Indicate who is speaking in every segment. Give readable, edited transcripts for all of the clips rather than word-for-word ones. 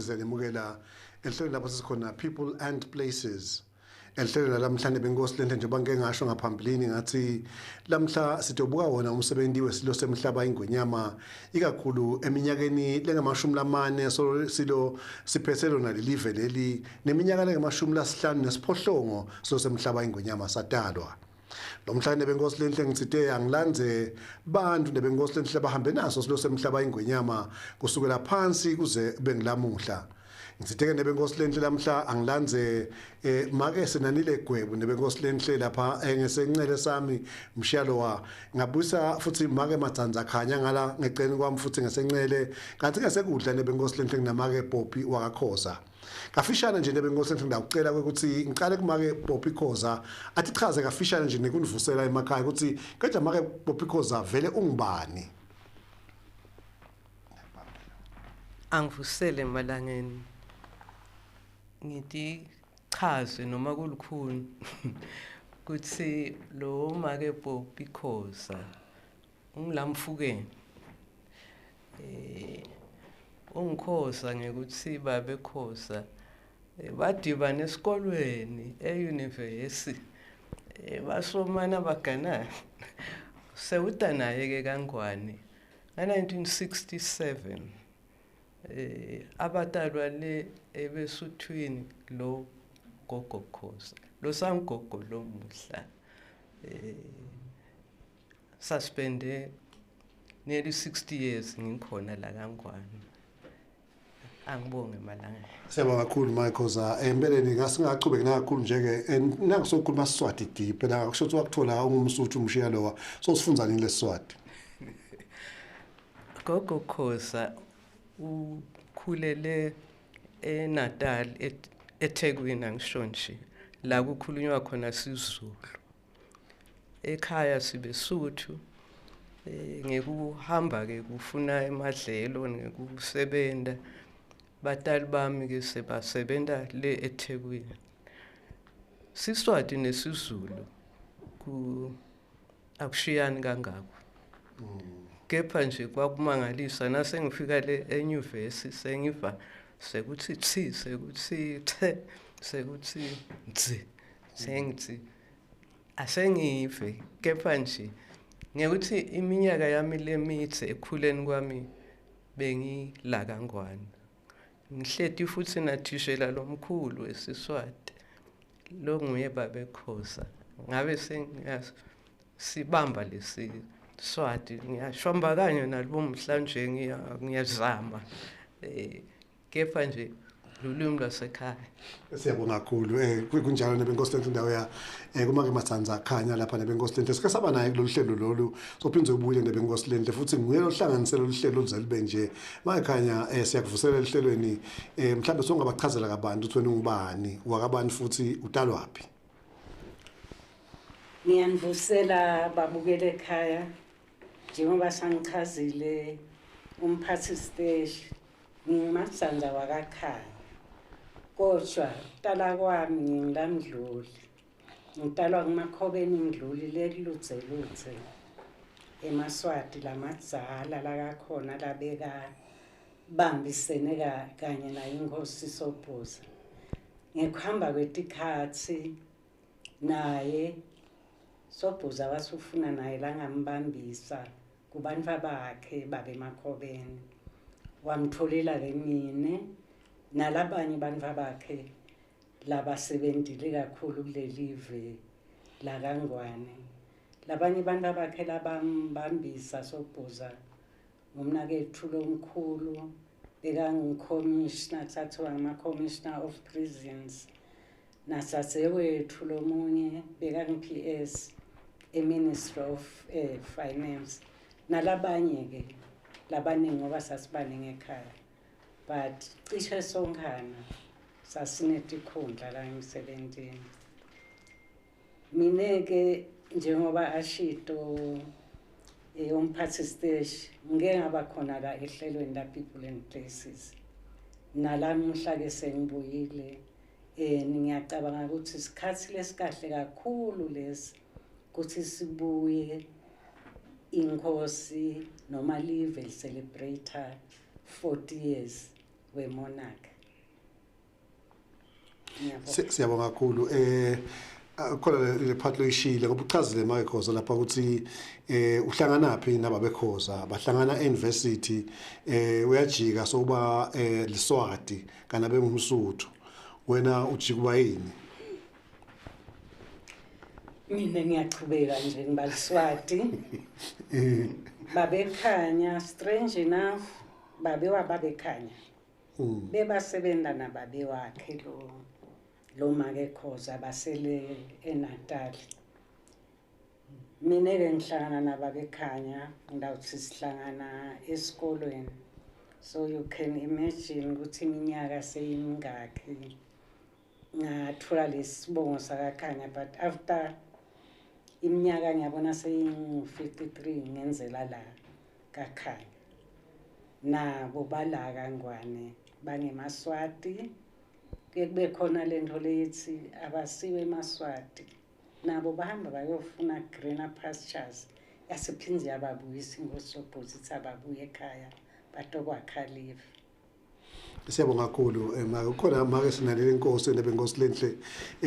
Speaker 1: Siyanemukela ehlelweni lapho sisikhona, People and Places. Ehlelweni lamhlanje, benkosi lenhle, njengoba ngike ngasho ngaphambilini ngathi lamhla sizobuka wona umsebenzi wesilo semhlaba ingwenyama, ikakhulu eminyakeni lengamashumi 4 so silo siphethe lona lelive leli, neminyaka lengamashumi 58 silo semhlaba ingwenyama satalwa. Lo mhlanje, benkosi lenhle, ngitsite angilandze bantu nebenkosi lenhle bahambe naso silo semhlaba ingwenyama kusukela phansi kuze bengilamuhla. Ngitsite-ke, nebenkosi lenhle, lamhla angilandze make Senanile Gwebu, nebenkosi lenhle, lapha ngesencele sami mshiyalo wa ngabuyisa futhi make Madzandza Khanya ngala ngeceleni kwami futhi ngesencele, kanti ngesekudla, nebenkosi lenhle, nginamake Popi wakaKhoza. Kafishane nje, nebenkosi lenhle, ngidawucela ukuthi ngicale kumake Popi Khoza athi chaze kafishane nje nekunivusela emakhaya ukuthi kodwa make Popi Khoza vele ungubani.
Speaker 2: Angivusele emalangeni, ngithi chaze noma kulukhuni kutsi lo make Popi Khoza ungilamfukeni, ungikhoza ngekuthi babe Khoza. Badibana esikolweni e-university, basomana baganana, sewuta naye ke kaNgwane nga-1967, abatalwa le ebesuthwini lo gogo Khoza lo sangogo lomuhla. Suspende nearly 60 years ngikhona la kaNgwane. Angibonge malanga.
Speaker 1: Siyabonga kakhulu, make Khoza. Empeleni ngasingachubeki nakakhulu nje-ke, nangisokhuluma Siswati di phela, kusho ukuthi wakuthola ungumSuthu umshiya lowa, so sifunza nini leSiswati?
Speaker 2: Gogo Khoza ukhulele eNatal, eThekwini, angisho nje la kukhulunywa khona siZulu. Ekhaya sibeSuthu, ngekuhamba ke kufuna emadlelo ngekusebenta batali bami ke sebasebenta le eThekwini. Siswati nesiZulu ku akushiyani kangako, kepha nje kwakumangalisa nasengifika le enyuvesi, sengiva sekuthi tsi, sekuthi the, sekuthi ndzi, sengithi asengive. Kepha nje ngekuthi iminyaka yami lemitse ekukhuleni kwami bengila kaNgwane, ngihleti futhi nathishela lomkhulu wesiSwati longuye babe Khoza, ngabe sengiyasibamba lesi Swati, ngiyashomba kanye nalomhla nje, ngiyazama, kepha nje lulwimi lwasekhaya.
Speaker 1: Siyabonga kakhulu. Kunjalo, nebenkosi lenhle, indawo ya kumake Matsanza Khanya lapha, nebenkosi lenhle, sike saba naye kulolu hlelo lolu, sophinde ubuye, nebenkosi lenhle, futhi nguye lohlanganisela lolu hlelo luze libe nje. Mayekhanya, siyakuvuselela ehlelweni. Mhlambe songabachazela kabantu ukuthi wena ungubani, wakabani, futhi utalwaphi.
Speaker 3: Ngiyanivusela babukele ekhaya. Njengoba sangichazile umphathi siteshi, nginguMadzandza wakaKhanya, kodwa tala kwami nginguLaMdluli. Ngitalwa kuMakhobeni Ndluli lekulutse lutse emaSwati lamadzala lakakhona labeka bambisene kanye nayo inkosi Sobhuza. Ngekuhamba kwetikhatsi naye Sobhuza wasufuna naye langambambisa kubantfu bakhe babe Makhobeni, wamtfolela-ke mine nalabanye bantfu bakhe labasebentile kakhulu kulelive lakaNgwane. Labanye bantfu bakhe labambambisa Sobhuza ngumnaketfu lomkhulu, bekangu-commissioner, kusathiwa ngama-commissioner of prisons, nasasewethu lomunye bekangu-PS e-Ministry of Finance, nalabanye-ke labaningi ngoba sasibaningi ekhaya, but cishe sonkhana sasinetikhundla la emsebentini. Mine-ke, njengoba ashito umphathi siteshi, ngike ngaba khona la ehlelweni la People and Places, nalamuhla-ke sengibuyile. Ngiyacabanga ukuthi isikhathi lesikahle kakhulu lesi kuthi sibuye inkosi noma live celebrate 40 years we-monarch. Ngiyabonga.
Speaker 1: Siyabonga kakhulu. Khona le part loyishile ngoba uchazile make Khoza lapha ukuthi uhlanganaphi nababekhoza, bahlangana e-university, uyajika sokuba liswati kana bengumsuthu, wena ujika uba yini?
Speaker 3: Mina ngiyachubeka nje ngibaliswati. Babekhanya, strange enough, babe wababekhanya. Bebasebenza nababe wakhe lo make Khoza basele eNatal. Mina ke ngihlangana nababekhanya, ngidawuthi sihlangana esikolweni. So you can imagine ukuthi iminyaka seyimingakhi ngathola lesibongo sakaKhanya, but after iminyaka ngiyabona seyingu-53 ngenzela la kaKhanya. Nabo bala kaNgwane bangemaswati, kuye kube khona lento leyithi abasiwe emaswati, nabo bahamba bayofuna greener pastures, yasiphinze yababuyisa inkosi Sobhuza ithi ababuye ekhaya batokwakha live.
Speaker 1: Siyabonga kakhulu, make kukhona make sinalele inkosi nebenkosi lenhle,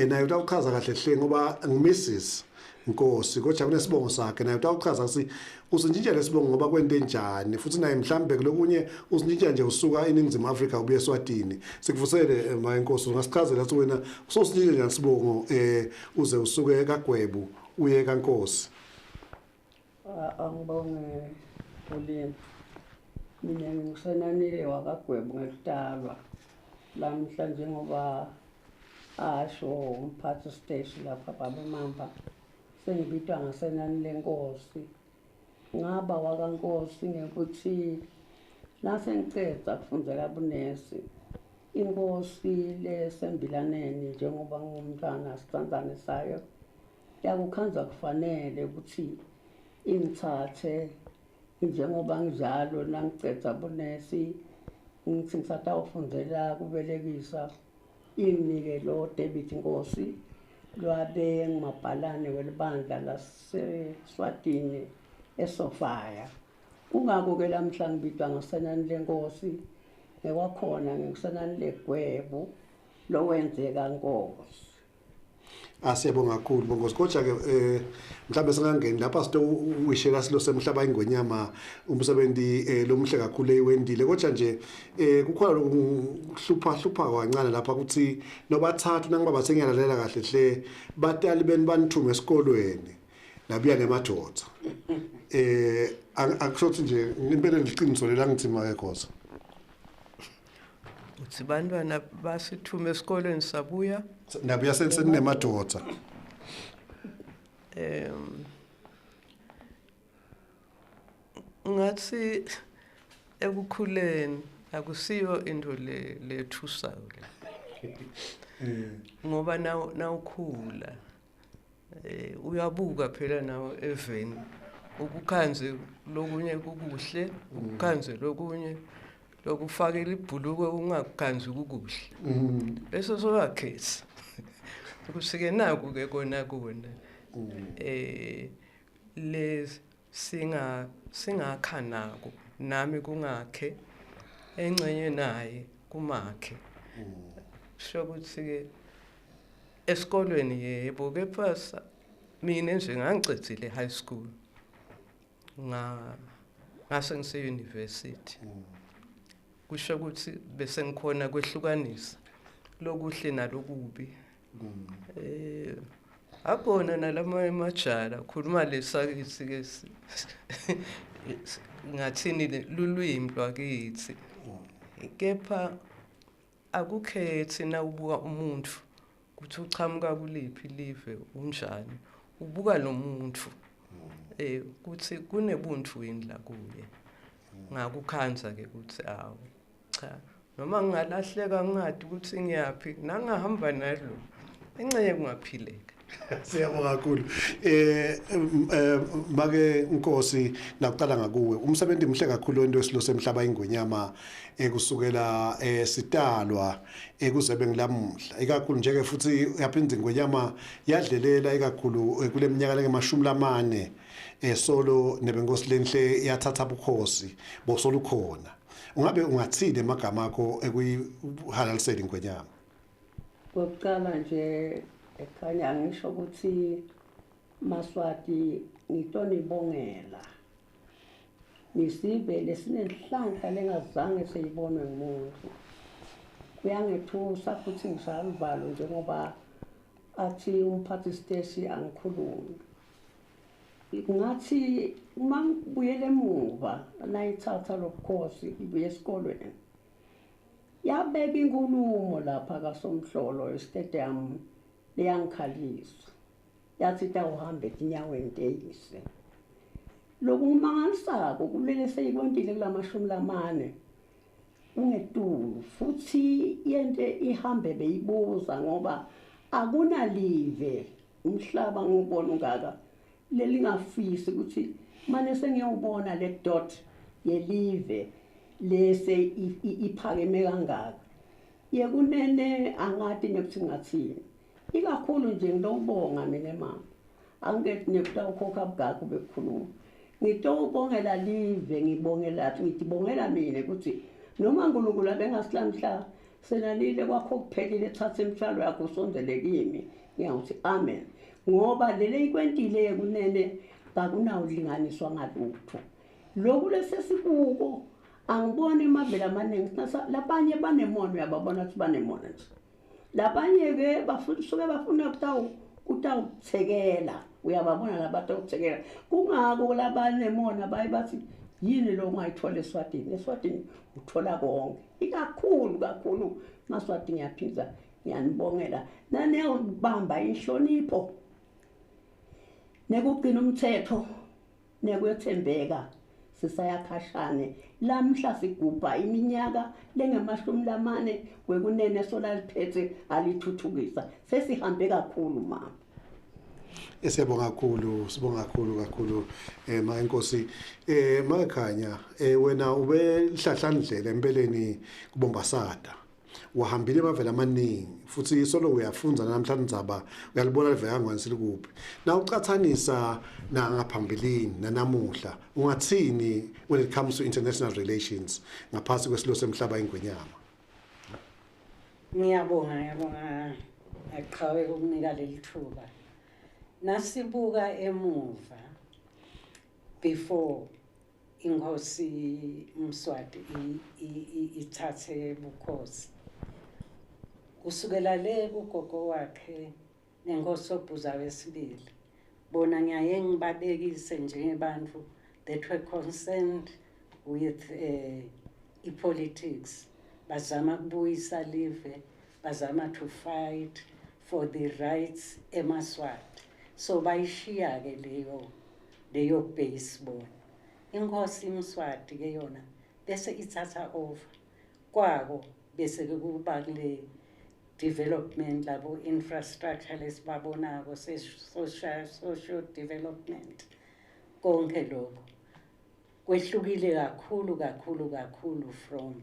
Speaker 1: naye utawuchaza kahle hle ngoba ngiMrs Nkosi kodwa kunesibongo sakhe, naye utawuchaza ukuthi usintshintsha lesibongo ngoba kwente njani, futhi naye mhlambe kulokunye usintshintsha nje usuka eNingizimu Afrika ubuye eSwatini. Sikuvusele, make Nkosi, ungasichazela ukuthi wena usositshintsha njani isibongo uze usuke kaGwebu uye kaNkosi?
Speaker 4: Angibonge Pauline. Mina nginguSenanile wakaGwebu ngekutalwa. Lamhla njengoba asho umphathi siteshi lapha Baba Mamba, sengibitwa ngasenani lenkosi. Ngaba wakaNkosi ngekuthi nase ngicedza kufundzela bunesi, inkosi lesembilaneni njengoba ngingumntwana sitsandzane sayo yakukhandza kufanele ukuthi ingithathe njengoba nginjalo nangicedza bunesi, ngithi ngisatawufundzela kubelekisa, inginike lo David Nkosi lwabe ngumabhalane welibandla laseSwatini eSofaya. Kungako-ke lamhla ngibitwa ngasenani lenkosi, ngekwakhona ngingusenani legwebu lowenzeka Nkosi.
Speaker 1: Asiyabonga kakhulu Bongozi. Kodwa ke mhlawumbe singangeni lapha sito wishela silo semhlaba ingwenyama umsebenzi lomuhle kakhulu eyiwendile. Kodwa nje kukhona lokuhlupha hlupha kancane lapha ukuthi nobathathu nangiba basenyalalela kahle hle batali beni banithume esikolweni nabuya nemadoda. Akusho nje impela liqiniso lela ngithi make Khoza.
Speaker 2: Uthi bantwana basithume esikolweni sabuya
Speaker 1: nabuya seninemadoda.
Speaker 2: Ngathi ekukhuleni akusiyo into le lethusayo le. Ngoba nawukhula uyabuka phela nawe eveni ukukhanze lokunye kukuhle, ukukhanze lokunye lokufakela ibhuluko ungakukhanzi kukuhle. Bese sowakhetha kusike naku ke kona kona. Le singakha nako nami kungakhe engcenye naye kumakhe. Sho ukuthi ke esikolweni yebo, kepha mina nje ngangicedzile high school, ngase ngise university. Kusho ukuthi bese ngikhona kwehlukanisa lokuhle nalokubi. Akona nalama emajala khuluma lesakithi ke ngathini lulwimi lwakithi. Kepha akukhethi nawubuka umuntu ukuthi uchamuka kuliphi live unjani, ubuka lo muntu ukuthi kunebuntu yini la kuye. Ngakukhanza ke ukuthi awu cha, noma ngingalahleka ngingadi ukuthi ngiyaphi, nangahamba nalo ingxenye kungaphileka.
Speaker 1: Siyabonga kakhulu. Make Nkosi, nakuqala ngakuwe. Umsebenzi muhle kakhulu wento esilo semhlaba ingwenyama kusukela sitalwa kuze bengilamuhla. Ikakhulu nje ke futhi yaphinda ingwenyama yadlelela ikakhulu kule minyaka lengemashumi lamane solo nebenkosi lenhle yathatha ubukhosi bosolo khona. Ungabe ungathini emagama akho ekuyihalaliseni ingwenyama?
Speaker 4: Kokuqala nje ekhanya ngisho ukuthi Maswati ngitonibongela. Nisive lesinenhlanhla lengazange seyibonwe ngumuntu. Kuyangethusa futhi ngishaya uvalo njengoba athi umphathi siteshi angikhulume. Ngathi uma ngibuyela emuva nayithatha lobukhosi ibuye esikolweni. Yabeka inkulumo lapha kaSomhlolo estadium leyangikhalisa. Yathi itawuhamba etinyaweni teyise. Lokumangalisako kulele seyikwentile kulamashumi lamane kungetulu futhi yente ihambe beyibuza ngoba akunalive umhlaba ngubona ungaka lelingafisi ukuthi mane sengiyawubona le dot yelive lese iphakeme kangaka. Yekunene angati nekuthi ngathini. Ikakhulu nje ngitowubonga mina mama. Angikethi nekutawukhokha bugakho bekukhuluma. Ngitowubongela live ngibongela ngitibongela mina ukuthi noma uNkulunkulu abengasilahla senalile kwakho kuphelile thatha imithwalo yakho usondele kimi. Ngiyawuthi amen. Ngoba lele ikwentile yekunene kakunawulinganiswa ngalutho. Lokhu lesesikuko angiboni emaveli amaningi labanye banemona uyababona ukuthi banemona nje. Labanye-ke basuke bafuna kutawuthekela uyababona labatawuthekela. Kungako labanemona baye bathi yini lo ungayithola eSwatini? ESwatini uthola konke. Ikakhulu kakhulu maSwati ngiyaphinza ngiyanibongela naniyawubamba inhlonipho nekugcina umthetho nekwethembeka sisayakhashane lamhla sigubha iminyaka lengemashumi lamane kwekunene solaliphethe alithuthukisa sesihambe kakhulu mama.
Speaker 1: Siyabonga kakhulu, sibonga kakhulu kakhulu ma inkosi makhanya wena ube lihlahlandlela empeleni kubombasada. Wahambile emavela amaningi futhi solo uyafunza namhlanje ndzaba uyalibona liveka ngwane silikuphi. Na ucathanisa nangaphambilini nanamuhla ungathini when it comes to international relations ngaphasi kwesilo semhlaba ingwenyama?
Speaker 3: Ngiyabonga, ngiyabonga aqhawe ukunika leli thuba. Nasibuka emuva before inkosi Mswati ithathe bukhosi. Kusukela le kugogo wakhe nenkosi Sobhuza wesibili. Bona ngiyaye ngibabekise njengebantu that were concerned with i-politics. Bazama kubuyisa live, bazama to fight for the rights emaSwati. So bayishiya ke leyo base bona. Inkosi Mswati ke yona bese ithatha over kwako bese ke kuba kule development labo infrastructure lesibabonako social development konke lokho kwehlukile kakhulu kakhulu kakhulu from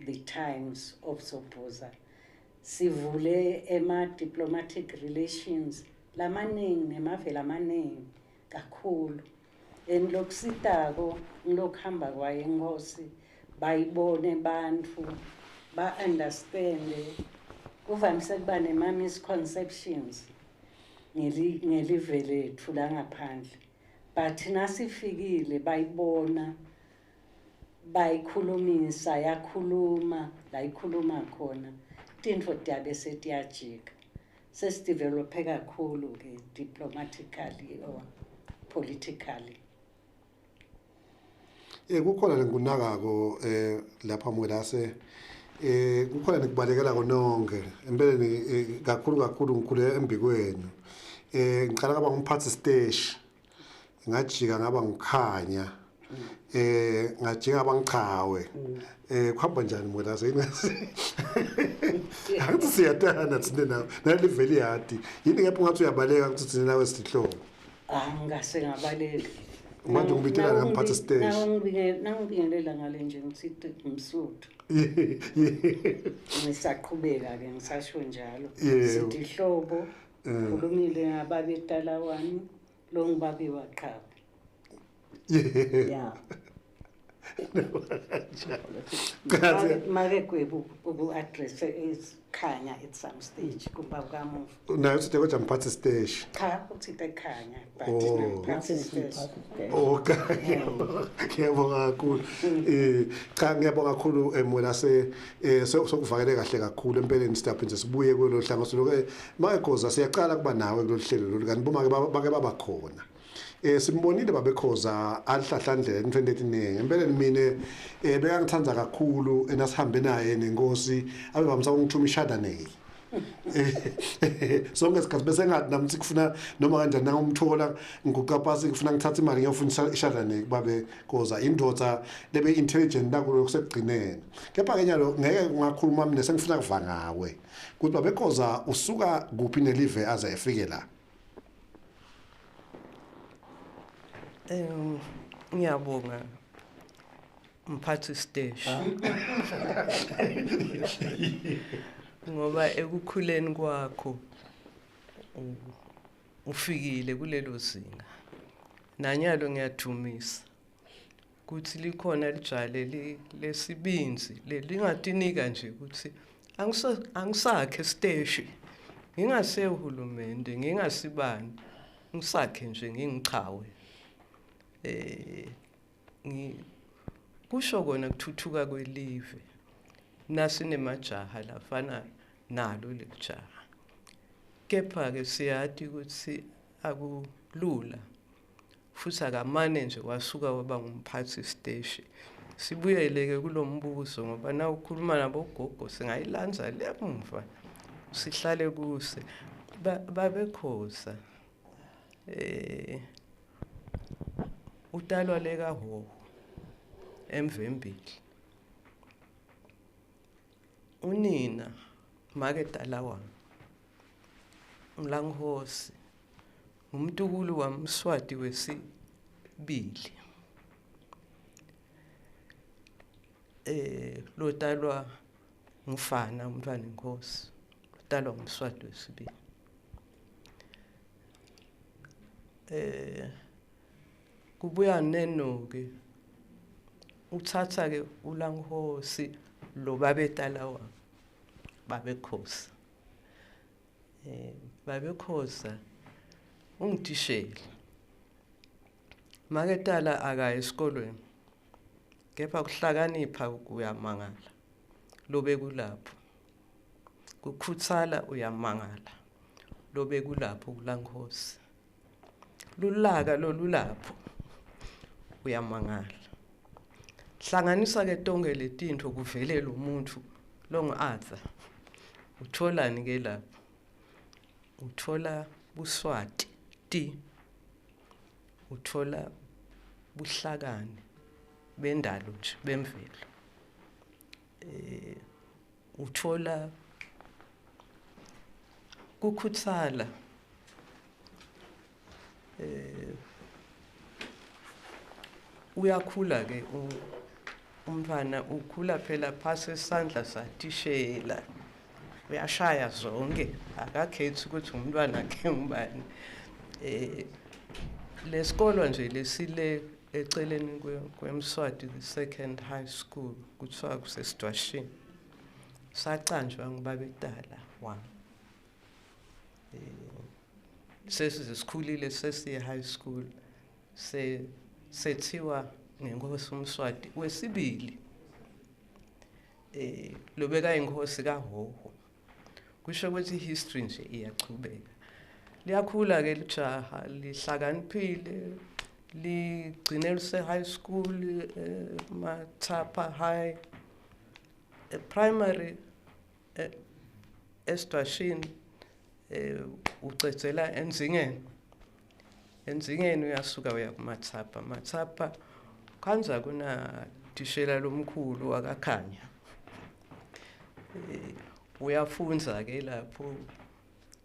Speaker 3: the times of Sobhuza. Sivule ema diplomatic relations lamaningi nemavela amaningi kakhulu. And lokusitako ngilokuhamba kwayo inkosi bayibone bantu ba understand kuvamise kuba nema misconceptions ngelive lethu la ngaphandle, but nasifikile bayibona bayikhulumisa yakhuluma la ikhuluma khona tintfo tiyabe setiyajika. Sesidevelope kakhulu ke diplomatically or politically.
Speaker 1: Kukhona lenkunakako lapha Mwelase kukhona nikubalekela kononke empeleni kakhulu kakhulu ngikhule embikweni. Ngiqala kaba ngumphathi siteshi ngajika ngaba ngikhanya ngajika ngaba ngichawe. Kuhamba njani Mwelase? Angithi siyatana thina nawe naliveli yadi yini kepha ungathi uyabaleka ukuthi thina nawe sihlobo?
Speaker 3: Ngase ngabaleka.
Speaker 1: Manje ungibitela ngamphathi siteshi.
Speaker 3: Nangibingelela ngale nje ngithi Msuthu. Ngisaqhubeka ke ngisasho njalo. Sithi hlobo khulumile ngababetala wami lo ngibabe waqhawe.
Speaker 4: Yeah.
Speaker 3: Make gwebu uku address Khanya at some stage kumba kamuva.
Speaker 1: Naye uthide kodwa mphathi siteshi.
Speaker 3: Cha, uthide Khanya but
Speaker 1: Oh.
Speaker 3: namphathi siteshi.
Speaker 1: Okay. Ngiyabonga kakhulu. Cha ngiyabonga kakhulu Mwelase, sokuvakele kahle kakhulu empeleni. Siyaphinde sibuye kulolu hlangothi lokho. Makekhoza, siyaqala kuba nawe kulolu hlelo lolu, kanti boma ke bake baba khona. Simbonile babekhoza alihlahlandlela entweni etiningi. Empeleni mina bekangithanda kakhulu enasihambe naye nenkosi, abevamisa ukungithuma iChardonnay. Sonke isikhathi bese ngathi nami sikufuna noma kanjani nangumthola ngiguqa phansi, ngifuna ngithathe imali ngiyofuna iChardonnay babe Khoza, indoda lebe intelligent nakulo kusekugcineni. Kepha ke nyalo ngeke ungakhuluma, mina sengifuna kuva ngawe ukuthi babe Khoza usuka kuphi nelive aze efike la.
Speaker 2: Ngiyabonga mphathi siteshi. Ngoba ekukhuleni kwakho ufikile kulelo zinga. Nanyalo ngiyadumisa kuthi likhona lijale lesibinzi lelingatinika nje ukuthi angisakhe siteshi, ngingasehulumende, ngingasibani, ngisakhe nje ngingichawe. Kusho kona kuthuthuka kwelive nasinemajaha lafana nalo lelijaha. Kepha ke siyati ukuthi akulula futhi akamane nje wasuka waba ngumphathi siteshi. Sibuyele ke kulombuzo ngoba na ukhuluma nabogogo singayilanza lemva sihlale kuse babekhoza. Utalwa leka Hoho emvembili. Unina make dala Mlangihosi umntukulu waMswati wesibili. Lotalwa ngufana umntwana inkosi, lotalwa nguMswati wesibili. Kubuya neno ke uthatha ke uLangihosi lo babetala wa babekhosa. Babekhosa ungitishela. Maketala akaye esikolweni kepha kuhlakanipha kuyamangala lobe kulapho, kukhutsala uyamangala lobe kulapho kuLangihosi, lulaka lolulapho uyamangala. Hlanganisa ke tonke letintfo kuvele lo muntu longu-Arthur. Utholani ke lapho? Uthola buswati ti, uthola buhlakani bendalo nje bemvelo. Uthola kukhutsala. Uyakhula ke umntwana, ukhula phela phasi isandla satishela, uyashaya zonke, akakhethi ukuthi umntwana ke ngubani. Lesikolo nje lesile eceleni kweMswati the second high school kuthiwa kuseSidwashini, sacanjwa ngubabetala wami. Sesize sikhulile, sesiye high school, sethiwa ngenkosi uMswati wesibili. Lobeka inkosi kaHoho. Kusho ukuthi history nje iyachubeka. Liyakhula ke lijaha, lihlakaniphile, ligcine lise high school, Mathapha High, primary, eSidwashini, ucedzela eNzingeni. Enzingeni uyasuka uya kuMathapha. Mathapha khanza kuna tishela lomkhulu wakaKhanya. Uyafunza ke lapho,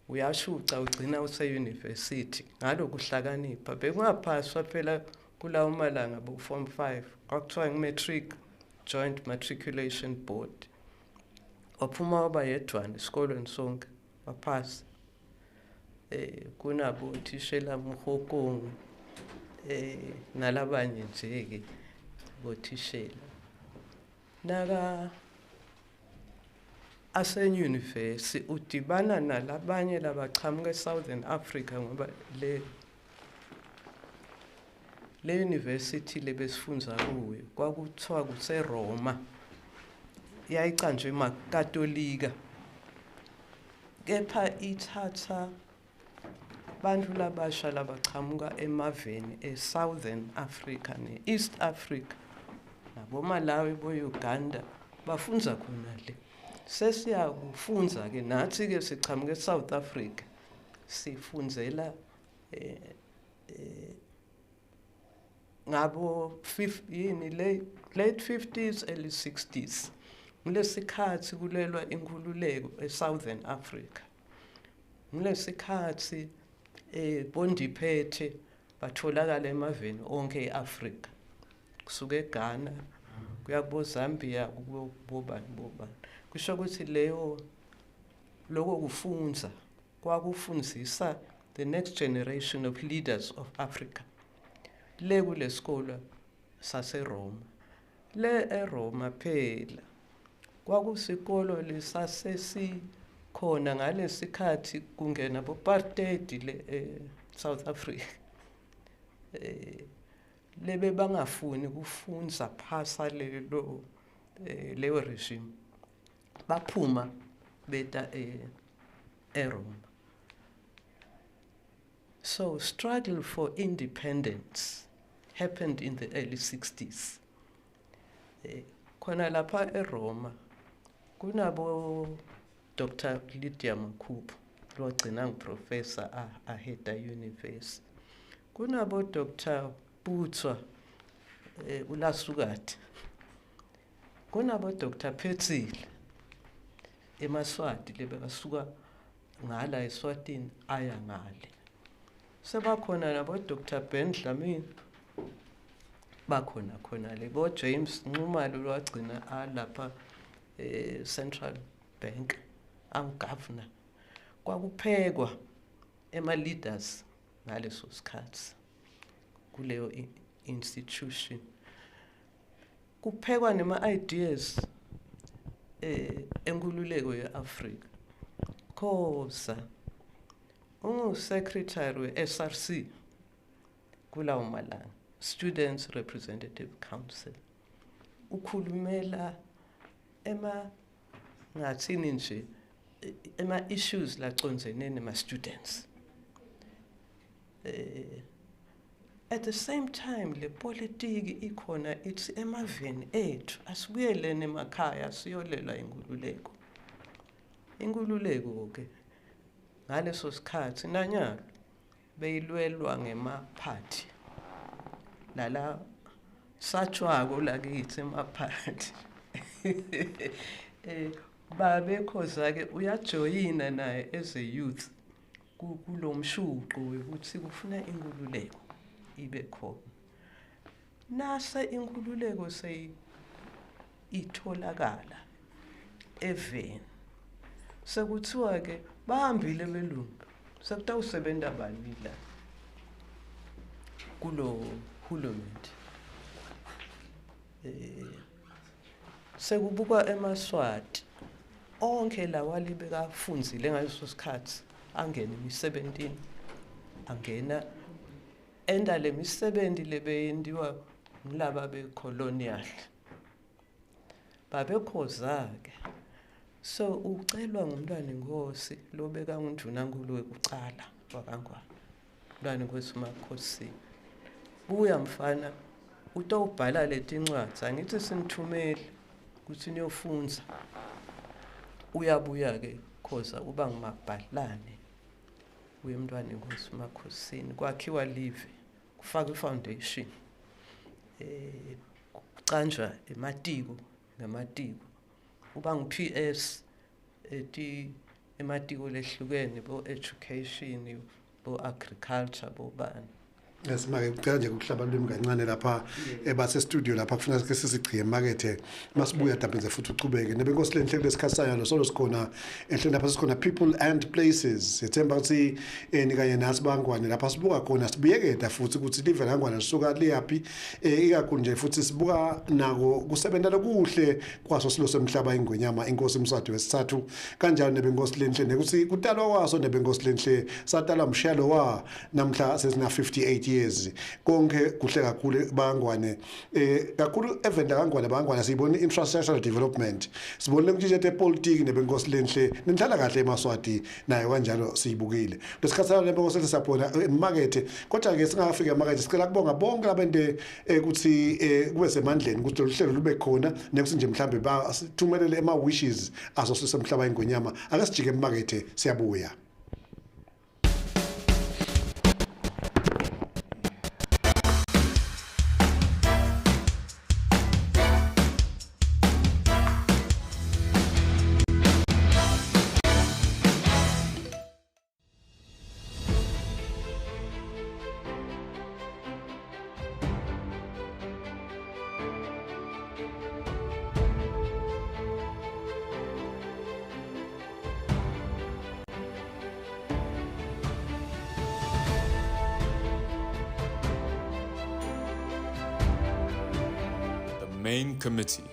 Speaker 2: uyashuca ugcina use-university ngalokuhlakanipha. Bekungaphaswa phela kulawo malanga bo form 5, kwakuthiwa ngi-matric, Joint Matriculation Board. Waphuma waba yedwana esikolweni sonke, waphasa. Kunabo thishela Mhokong, nalabanye nje ke bothishela. Naka Asenyunivesi udibana nalabanye labachamuka eSouthern Africa, ngoba le university lebesifundza kuyo kwakuthiwa kuseRoma, yayicanjwe emakatolika, kepha ithatha bantu labasha labachamuka emaveni eSouthern Africa ne-East Africa, naboMalawi, bo-Uganda, bafundza khona le. Sesiyakufunza ke nathi ke sichamuka eSouth Africa, sifundzela ngabo yini le late 50s, early 60s, kulesikhathi kulelwa inkhululeko eSouthern Africa. Kulesikhathi bondiphethe batholakala emaveni onke eAfrika, kusuka eGhana kuya kubo Zambia, kubo bobani bobani. Kusho ukuthi leyo lokho kufunza kwakufundzisa the next generation of leaders of Africa le kulesikolo saseRoma. Le eRoma phela kwakusikolo lesasesikhona ngalesikhathi kungena bo-apartheid le e-South Africa, lebe bangafuni kufunza phasa lelo leyo regime, baphuma beta eRoma. So struggle for independence happened in the early 60s. Khona lapha eRoma kunabo Dr. Lydia Makhubu lwagcina ngiprofessor aheda university. Kunabo Dr. Butswa uLasukati. Kunabo Dr. Phetsile eMaswati lebekasuka ngala eSwatini aya ngale. Sebakhona nabo Dr. Ben Dlamini, bakhona khona le bo James Nxumalo lwagcina alapha Central Bank angugovernor. Kwakuphekwa ema leaders ngaleso sikhathi kuleyo institution, kuphekwa nema ideas enkululeko yeAfrika. Khoza ungu secretary we-SRC kulawo malanga, Students Representative Council, ukhulumela ema ngathini nje ema issues lacondzene nema students. At the same time le politiki ikhona, ithi emaveni ethu asibuyelene emakhaya siyolela inkululeko. Inkululeko ke ngaleso sikhathi nanyalo beyilwelwa ngemaphathi lala satshwako lakithi emaphathi. Babekhoza ke uyajoyina naye as a youth kulomshuqo ukuthi kufuna inkululeko ibe khona. Nase inkululeko seyi itholakala eveni, sekuthiwa ke bahambile belungu, sekutawusebenza bani la kulo hulumende? Sekubukwa emaSwati onke lawa libekafunzile ngaleso sikhathi angena emisebentini, angena enda lemisebenzi lebeyentiwa ngilaba becolonial babekhoza ke. So ucelwa ngumntwana inkosi lobeka ngundunankulu wekucala wakangwane, umntwana inkosi Makhosini, buya mfana utawubhala letincwadzi, angithi sinithumele ukuthi niyofunza. Uyabuya ke Khoza, uba ngumabhalane wemntwana inkosi Makhosini, kwakhiwa live, kufakwa ifoundation, kucanjwa ematiko ngamatiko, uba ngu-PS eti ematiko lehlukene, bo education, bo agriculture, bo bani.
Speaker 1: Esimake kucela nje ukuhlaba lwimi kancane lapha ebase studio lapha kufuna ke sisigciye emakethe masibuya dabhenze futhi uchubeke nebenkosi lenhle kulesikhathi sayo solo sikhona enhleni lapha sikhona people and places. Sethemba ukuthi nikanye nathi bangwane lapha sibuka khona sibuyeketa futhi ukuthi live langwane lisuka liyaphi, ikakhulu nje futhi sibuka nako kusebenza lokuhle kwaso silo semhlaba ingwenyama inkosi Mswati wesithathu, kanjalo nebenkosi lenhle nekuthi kutalwa kwaso nebenkosi lenhle satalwa mshelo wa namhla sesina 58 years. Konke kuhle kakhulu bangwane, kakhulu event kangwane bangwane siyibona infrastructural development, sibonile ukuthi tepolitiki nebenkosi lenhle nenhlala kahle eMaswati nayo kanjalo siyibukile lesikhathi salo nebenkosi lenhle siyabona emakethe. Kodwa ke singafika emakethe sicela kubonga bonke abente ukuthi kube semandleni ukuthi lolu hlelo lube khona nekuthi nje mhlambe basithumelele ema wishes aso sisemhlaba ingwenyama. Ake sijike emakethe, siyabuya.
Speaker 5: The main committee,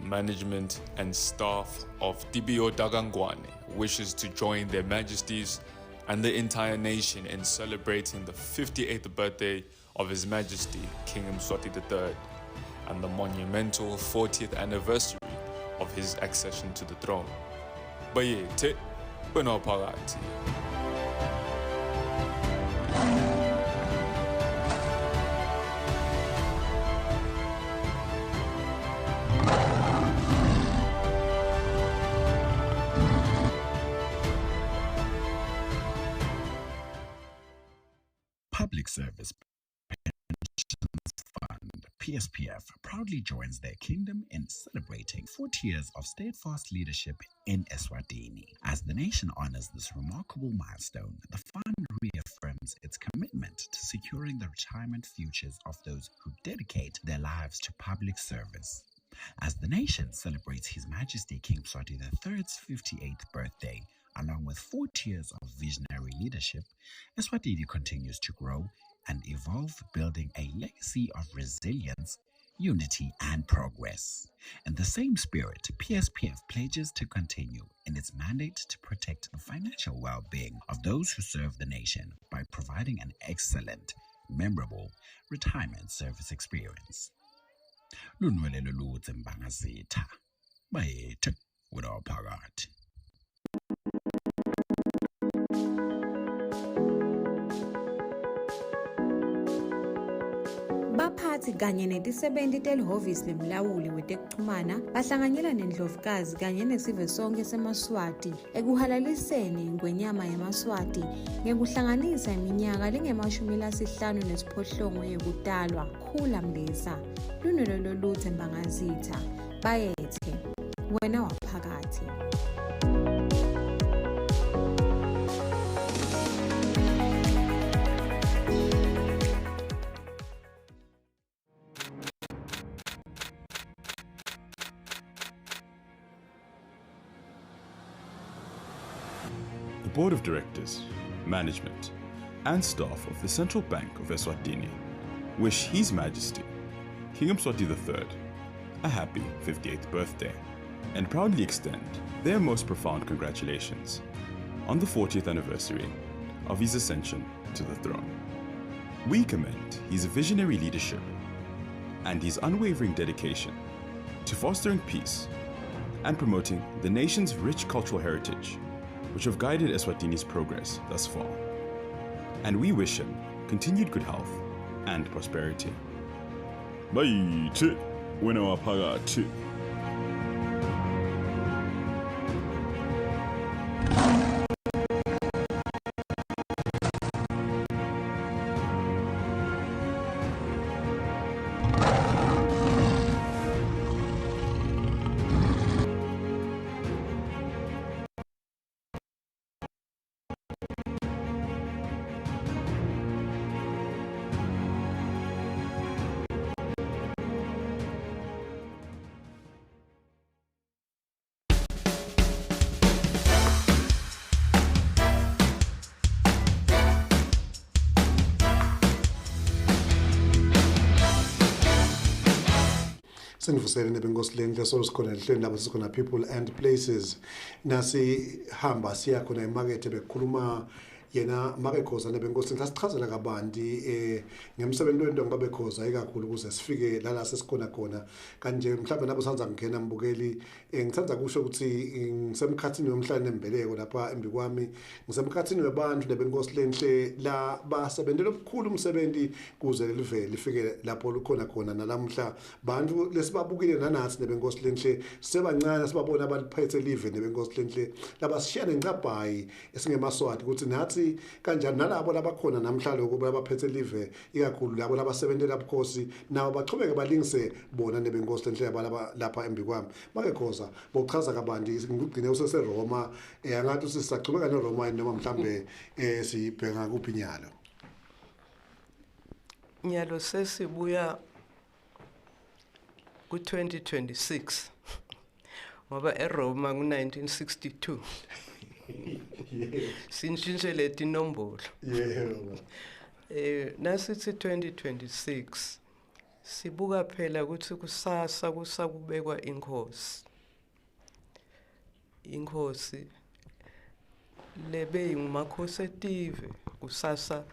Speaker 5: management and staff of Tibiyo TakaNgwane wishes to join their majesties and the entire nation in celebrating the 58th birthday of His Majesty King Mswati III and the monumental 40th anniversary of his accession to the throne. Bayethe, wena phakathi.
Speaker 6: Public Service Pensions Fund, PSPF, proudly joins their kingdom in celebrating 40 years of steadfast leadership in Eswatini. As the nation honors this remarkable milestone, the fund reaffirms its commitment to securing the retirement futures of those who dedicate their lives to public service. As the nation celebrates His Majesty King Mswati III's 58th birthday, along with 40 years of visionary leadership, Eswatini continues to grow and evolve, building a legacy of resilience, unity, and progress. In the same spirit, PSPF pledges to continue in its mandate to protect the financial well-being of those who serve the nation by providing an excellent, memorable retirement service experience. Lunwele lolutse mbangazitha. Bayethe wena phakathi.
Speaker 7: Baphathi kanye netisebenti telihhovisi lemlawuli wetekuchumana bahlanganyela nendlovukazi kanye nesive sonke semaSwati ekuhalaliseni ingwenyama yemaSwati ngekuhlanganisa iminyaka lengama-58 yekutalwa. Khula Mlisa, lunwele loluthe mbangazitha. Bayethe wena waphakathi.
Speaker 5: The Board of Directors, Management, and staff of the Central Bank of Eswatini wish His Majesty, King Mswati III, a happy 58th birthday and proudly extend their most profound congratulations on the 40th anniversary of his ascension to the throne. We commend his visionary leadership and his unwavering dedication to fostering peace and promoting the nation's rich cultural heritage, which have guided Eswatini's progress thus far. And we wish him continued good health and prosperity. Bayethe, wena waphakathi.
Speaker 1: Sinivusele nebenkosi lenhle solo sikhona ehlelweni lapho sikhona people and places. Nasihamba siya khona emakethe bekukhuluma yena make Khoza nebenkosi lenhle asichazela kabanti ngemsebenzi wento ngibabe Khoza ikakhulu ukuze sifike lala sesikhona khona. Kanje mhlawumbe nabo sandza kungena mbukeli ngithanda kusho ukuthi ngisemkhathini womhlane nembeleko lapha embi kwami, ngisemkhathini webantu nebenkosi lenhle la basebenzela obukhulu umsebenzi kuze live lifike lapho lukhona khona nalamhla. Bantu lesibabukile nanathi nebenkosi lenhle sebancane sibabona abaliphethe live nebenkosi lenhle labasishiya nencabhayi esingemaswati ukuthi nathi kanjani nalabo labakhona namhla lokho abaphethe live ikakhulu labo labasebentela bukhosi nabo bachubeke balingise bona nebenkosi lenhle abalaba lapha embi kwami. Make Khoza bochaza kabanti ngigcine useseRoma angathi usisachubeka neRoma noma mhlambe sibheka kuphi nyalo.
Speaker 2: Nyalo sesibuya ku-2026 ngoba eRoma ku-1962 sintshintshe tinombolo.
Speaker 1: Yebo.
Speaker 2: Nasithi 2026 sibuka phela ukuthi kusasa kusakubekwa inkosi. Inkosi lebe ngumakhosi etive kusasa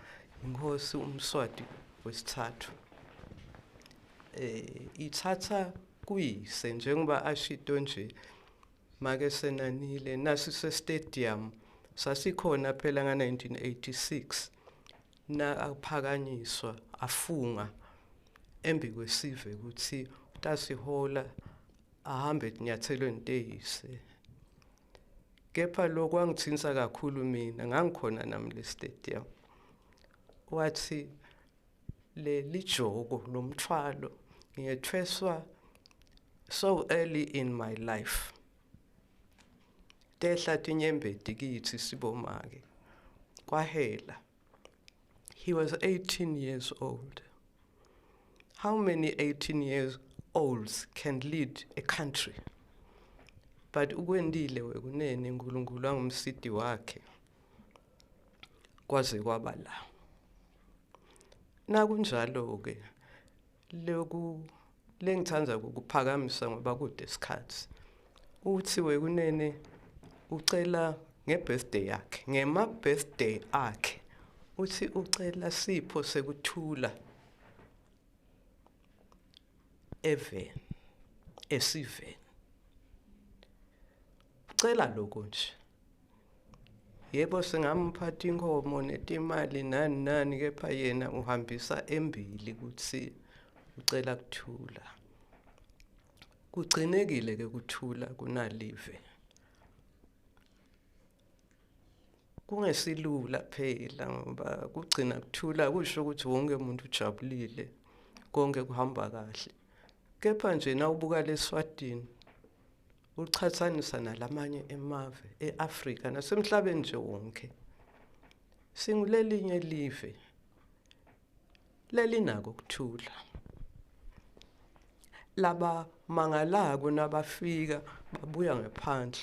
Speaker 2: inkosi uMswati wesithathu. Ithatha kuyise njengoba ashito nje make senanile nasi se stadium sasikhona phela nga-1986 na aphakanyiswa afunga embi kwesive ukuthi utasihola ahambe etinyathelweni teyise. Kepha lokho kwangithinta kakhulu mina, ngangikhona nami le stadium. Wathi le lijoko lomthwalo ngiyethweswa so early in my life. Tehla tinyembeti kithi sibomake. Kwahela. He was 18 years old. How many 18 years olds can lead a country? But ukwendile wekunene uNkulunkulu angumsidi wakhe. Kwaze kwaba la. Nakunjalo ke loku lengithanda ukuphakamisa ngoba kude isikhathi. Uthi wekunene ucela ngebirthday yakhe, ngema birthday akhe. Uthi ucela sipho sekuthula eveni, esiveni. Ucela lokho nje. Yebo singamphatha inkomo netimali nani nani kepha yena uhambisa embili ukuthi ucela kuthula. Kugcinekile ke kuthula kunalive. Kungesilula phela ngoba kugcina kuthula kusho ukuthi wonke umuntu ujabulile, konke kuhamba kahle. Kepha nje nawubuka leSwatini uchathanisa nalamanye emave eAfrika nasemhlabeni nje wonke. Singulelinye live lelinako ukuthula. Laba mangalako nabafika babuya ngephandle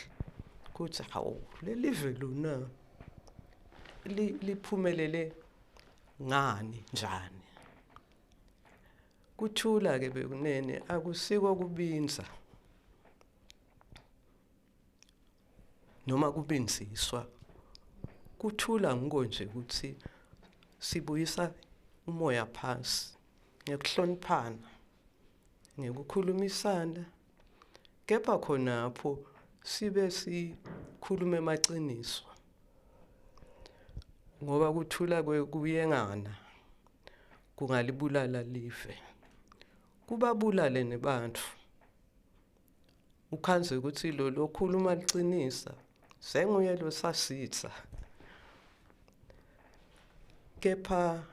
Speaker 2: kuthi hawu lelive lona liphumelele ngani njani. Kuthula ke bekunene akusiko kubinza noma kubinziswa. Kuthula ngiko nje ukuthi sibuyisa umoya phansi ngekuhloniphana, ngekukhulumisana, kepha khonapho sibe sikhuluma emaqiniso. Ngoba kuthula kuyengana kungalibulala live, kubabulale nebantu. Ukhanze ukuthi lo lokhuluma liqinisa senguye lo sasitha. Kepha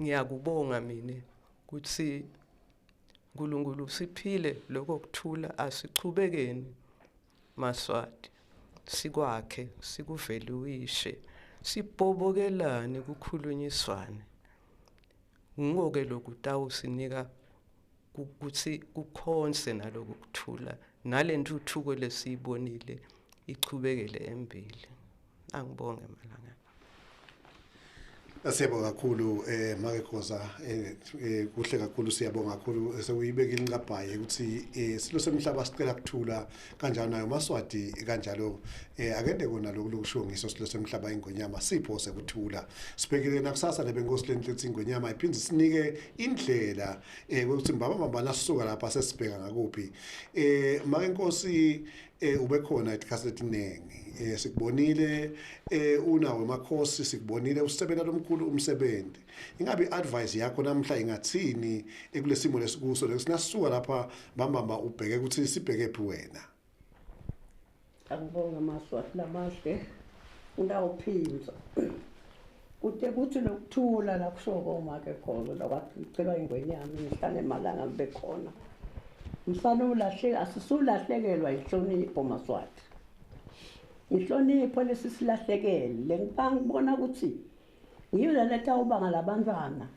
Speaker 2: ngiyakubonga mina ukuthi uNkulunkulu siphile lokho kuthula, asichubekeni Maswati sikwakhe sikuveluishe sibhobokelane kukhulunyiswane. Ngoke lokhu tawusinika ukuthi kukhonse naloku kuthula nalentuthuko lesiyibonile ichubekele embili. Angibonge malanga.
Speaker 1: Siyabonga kakhulu make Khoza, kuhle kakhulu, siyabonga kakhulu. Sekuyibekile incabhayi ukuthi silo semhlaba sicela kuthula kanjalo, nayo Maswati kanjalo. Akende kona lokhu lokushiwo ngiso silo semhlaba ingonyama, sipho sekuthula. Sibhekile nakusasa nebenkosi lenhle ingonyama iphinde sinike indlela ukuthi mbaba mambana sisuka lapha sesibheka ngakuphi. Make Nkosi, ube khona isikhathi letiningi, sikubonile unawo emakhosi, sikubonile usebenza lomkhulu umsebenzi. Ingabe i-advice yakho namhla ingathini ekulesimo lesikuso lesinasuka lapha bambamba, ubheke ukuthi sibheke phi wena?
Speaker 4: Angibonga Maswati lamahle. Ngawuphinza kute kuthi lokuthula la kusho make khona lokwacelwa ingwenyama imihla nemalanga kube khona. Msana ulahleka, asisulahlekelwa inhlonipho Maswati. Inhlonipho lesisilahlekele lengibona ukuthi ngiyo letawubanga labantwana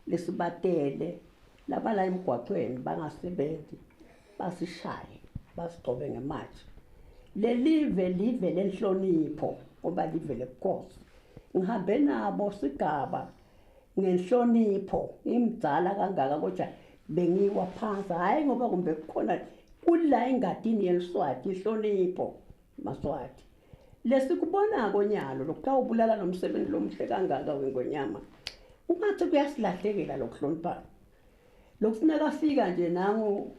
Speaker 4: lesibatele labala emgwaqweni bangasebenzi, basishaye, basigcobe ngematshe. Lelive live lenhlonipho ngoba live lebukhosi. Ngihambe nabo sigaba ngenhlonipho, imdzala kangaka kodwa bengiwa phansi, hhayi ngoba kumbe kukhona kula engadini yeliswati inhlonipho Maswati. Lesikubonako nyalo lokutawubulala nomsebenzi lomuhle kangaka wengonyama, ungathi kuyasilahlekela lokuhloniphana. Lokufuneka fika nje nangu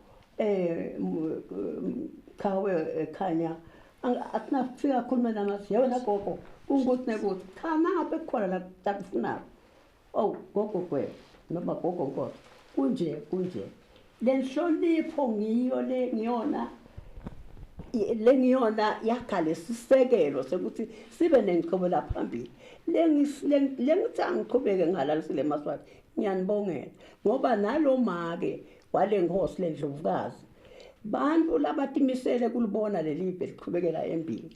Speaker 4: chawe ekhanya akunafika khuluma namathi, yebo nagogo, kungukuthi nekuthi cha, nangabe kukhona la takufunako, oh gogo gwe noma gogo nkosi, kunje kunje. Le nhlonipho ngiyo le ngiyona le ngiyona yakha lesisekelo sekuthi sibe nenchubela phambili. Lengithi angiqhubeke ngihalalisile Maswati, ngiyanibongela ngoba nalo make wale nkosi lendlovukazi, bantu labatimisele kulibona leli live liqhubekela embili.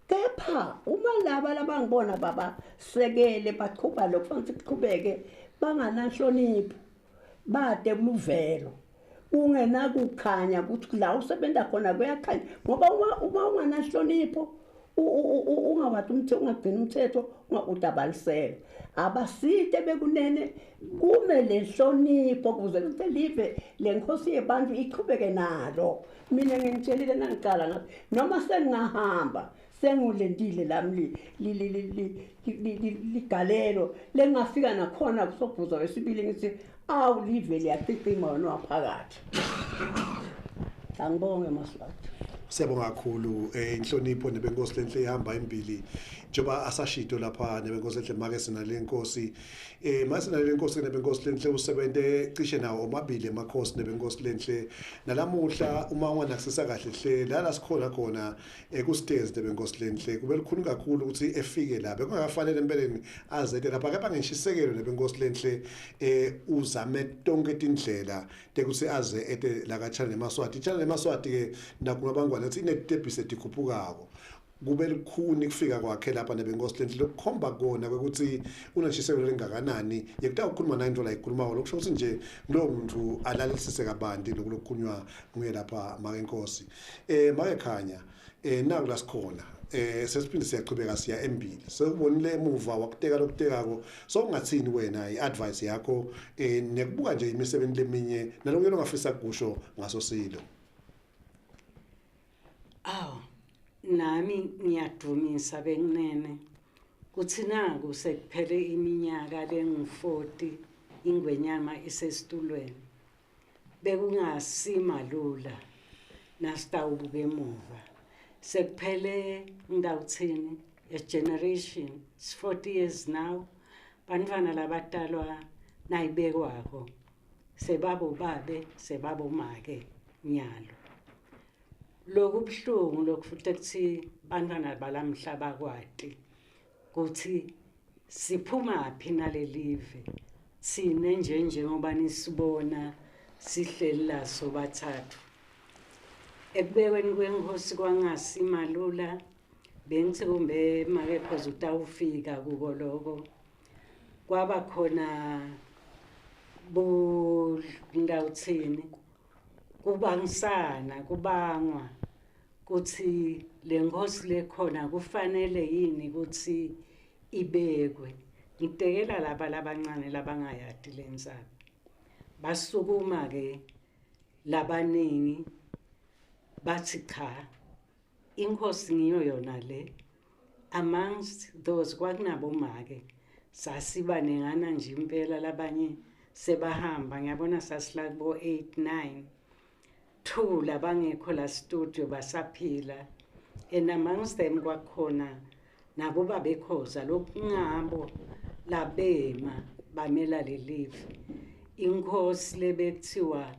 Speaker 4: Kepha uma laba labangibona babasekele baqhuba lokhu, fanele kuqhubeke, bangananhlonipho, bade kuluvelo, kungenakukhanya ukuthi la usebenza khona kuyakhanya, ngoba uma ungananhlonipho, ungawati umthetho, ungagcini umthetho, utabalisela. Abasite bekunene kume lenhlonipho ukuze kuthi live lenkosi yebantu iqhubeke nalo. Mina ngimtshelile nangicala ngathi noma sengingahamba sengulendile lami ligalelo lengafika nakhona kusobhuza wesibili, ngithi awu, live liyacicima wena waphakathi. Angibonge Maswati.
Speaker 1: Siyabonga kakhulu. Inhlonipho nebenkosi lenhle ihamba embili, njengoba asashito lapha nebenkosi lenhle make sinale nkosi, mase sinale nkosi nebenkosi lenhle, usebente cishe nawo omabili emakhosi nebenkosi lenhle. Nalamuhla uma unganakisisa kahle hle la sikhona khona ku-stairs nebenkosi lenhle, kube lukhulu kakhulu ukuthi efike la, bekungakafanele empeleni azete lapha, kepha ngishisekelo nebenkosi lenhle uzame tonke tindlela tekuthi aze ete la ka-channel emaswati. I-channel emaswati ke nakungabangwana ukuthi inetitebhisi etikhuphukako, kube lukhuni kufika kwakhe lapha nebenkosi lenhle, lokukhomba kona kwekuthi unenshisekelo lengakanani yekutawukhuluma naye into la ikhulumako. Lokusho ukuthi nje lowo muntu alalelisise kabanti lokhu lokukhulunywa nguye lapha. Make Nkosi, make Khanya, naku la sikhona, sesiphinde siyachubeka siya embili, sekubonile emuva wakuteka lokutekako, so ungathini wena i-advice yakho nekubuka nje imisebenzi leminye nalokunye longafisa kusho ngaso silo?
Speaker 3: Aw, nami ngiyadumisa benginene kuthi naku sekuphele iminyaka lengu-40 ingwenyama isesitulweni. Bekungasima lula nasitawubuka emuva. Sekuphele ngitawuthini, a generation, it's 40 years now. Bantwana labatalwa nayibekwako sebabo babe sebabo make nyalo. Lokubuhlungu lokufuthi kuthi bantwana balamhla bakwati kuthi siphuma phi nalelive sine nje, njengoba nisibona sihleli la sobathathu. Ekubekweni kwenkosi kwangasimalula, bengithi kumbe make Khoza utawufika kuko loko. Kwaba khona bu ngawuthini, kubangisana, kubangwa kuthi le nkosi lekhona kufanele yini ukuthi ibekwe. Ngitekela laba labancane labangayati lendzaba. Basukuma ke labaningi bathi cha, inkosi ngiyo yona le. Amongst those kwakunabomake, sasibanengana nje impela, labanye sebahamba, ngiyabona sasila kubo 8 9 2 labangekho la studio basaphila. And amongst them kwakhona nabo babekhoza lokungabo labema bamela lelive. Inkosi lebekuthiwa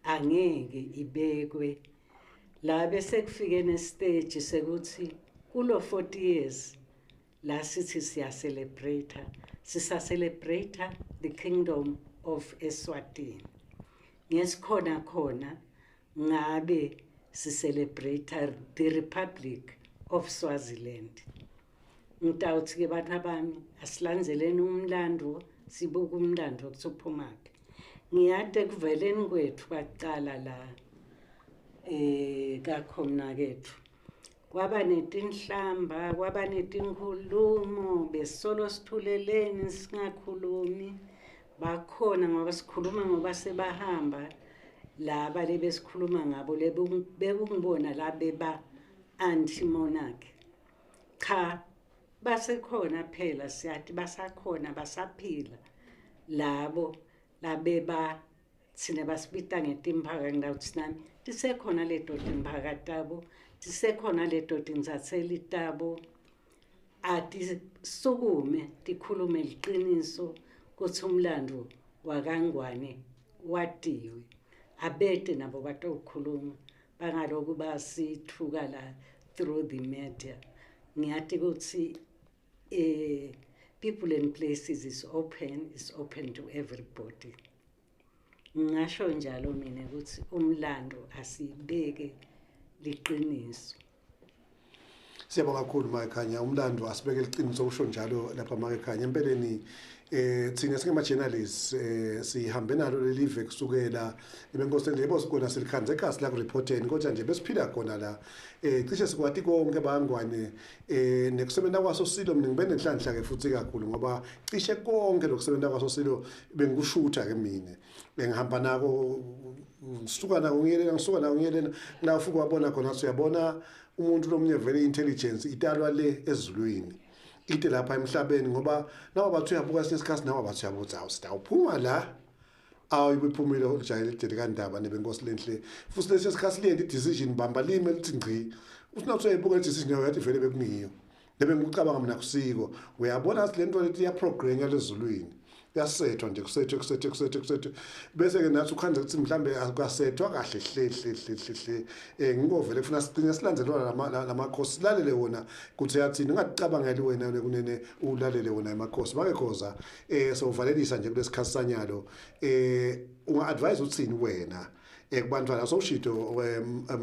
Speaker 3: angeke ibekwe la, bese kufike nestage sekuthi kulo 40 years la sithi siya celebrate, sisa celebrate the kingdom of Eswatini. Ngesikhona khona ngabe si celebrate the Republic of Swaziland. Ngitawuthi ke bantu abami, asilandzeleni umlando, sibuke umlando ukuthi uphumaphi. Ngiyade ekuveleni kwethu kwaqala la kakhomna kethu kwaba netinhlamba, kwaba netinkhulumo, besolo sithuleleni singakhulumi. Bakhona ngoba sikhuluma ngoba sebahamba laba lebesikhuluma ngabo, bekungibona la beba anti monarch. Cha, basekhona phela, siyathi basakhona, basaphila labo labeba thina basibita ngetimphaka. Ngidawuthi nami tisekhona leto timphaka tabo, tisekhona leto tintsatseli tabo, atisukume tikhulume liqiniso kutsi umlando wakangwane watiwe. Abete nabo batowukhuluma, bangaloku basithuka la through the media. Ngiyati kutsi people and places is open, is open to everybody. Ngingasho njalo mina ukuthi umlando asibeke liqiniso.
Speaker 1: Siyabonga kakhulu Makhanya, umlando asibeke liqiniso, usho njalo lapha Makhanya. Empeleni thina singama journalists sihambe nalo lelive kusukela ebenkosini, yebo sikona silikhanze ekhasi la ku reporting, kodwa nje besiphila khona la cishe sikwati konke bangwane nekusebenza kwaso silo. Mina ngibe nenhlanhla ke futhi kakhulu ngoba cishe konke lokusebenza kwaso silo bengikushutha ke mina, bengihamba nako, ngisuka nako ngiyelela, ngisuka nako ngiyelela la ufike wabona khona. Uyabona umuntu lomunye vele intelligence italwa le ezulwini ite lapha emhlabeni, ngoba nawe bathi uyabuka esinye isikhathi, nawe bathi uyabuza, awu sitawuphuma la, awu iphumile ujayele idele kandaba nebenkosi lenhle. Futhi lesi sikhathi liyenta i-decision bamba lime lithi ngci, uthi nathi uyayibuka i-decision yayo, yathi vele bekungiyo lebe ngikucabanga mina kusiko. Uyabona ukuthi le nto lethi iyaprogrenya lezulwini, kuyasethwa nje, kusethwe kusethwe kusethwe kusethwe, bese-ke nathi ukhanze ukuthi mhlambe akasethwa kahle hle hle hle hle hle. Ngingovele kufuna sigcine silandzelwa lamakhosi, silalele wona kuthi yathini, ungaticabangeli wena kunene, ulalele wona emakhosi. Make Khoza, sowuvalelisa nje kulesikhathi sanyalo, unga-advise uthini wena kubantwana? Sowushito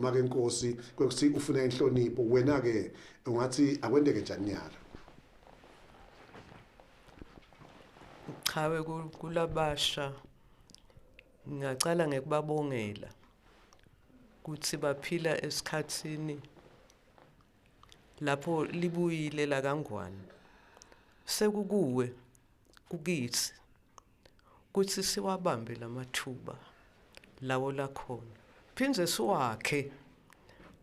Speaker 1: make Nkosi kwekuthi ufuna inhlonipho, wena-ke ungathi akwenteke njani nyalo?
Speaker 2: Chawe, kulabasha ngingacala ngekubabongela kuthi baphila esikhatsini lapho libuyile lakangwane. Sekukuwe kukithi kuthi siwabambe lamathuba lawo lakhona, phindze siwakhe,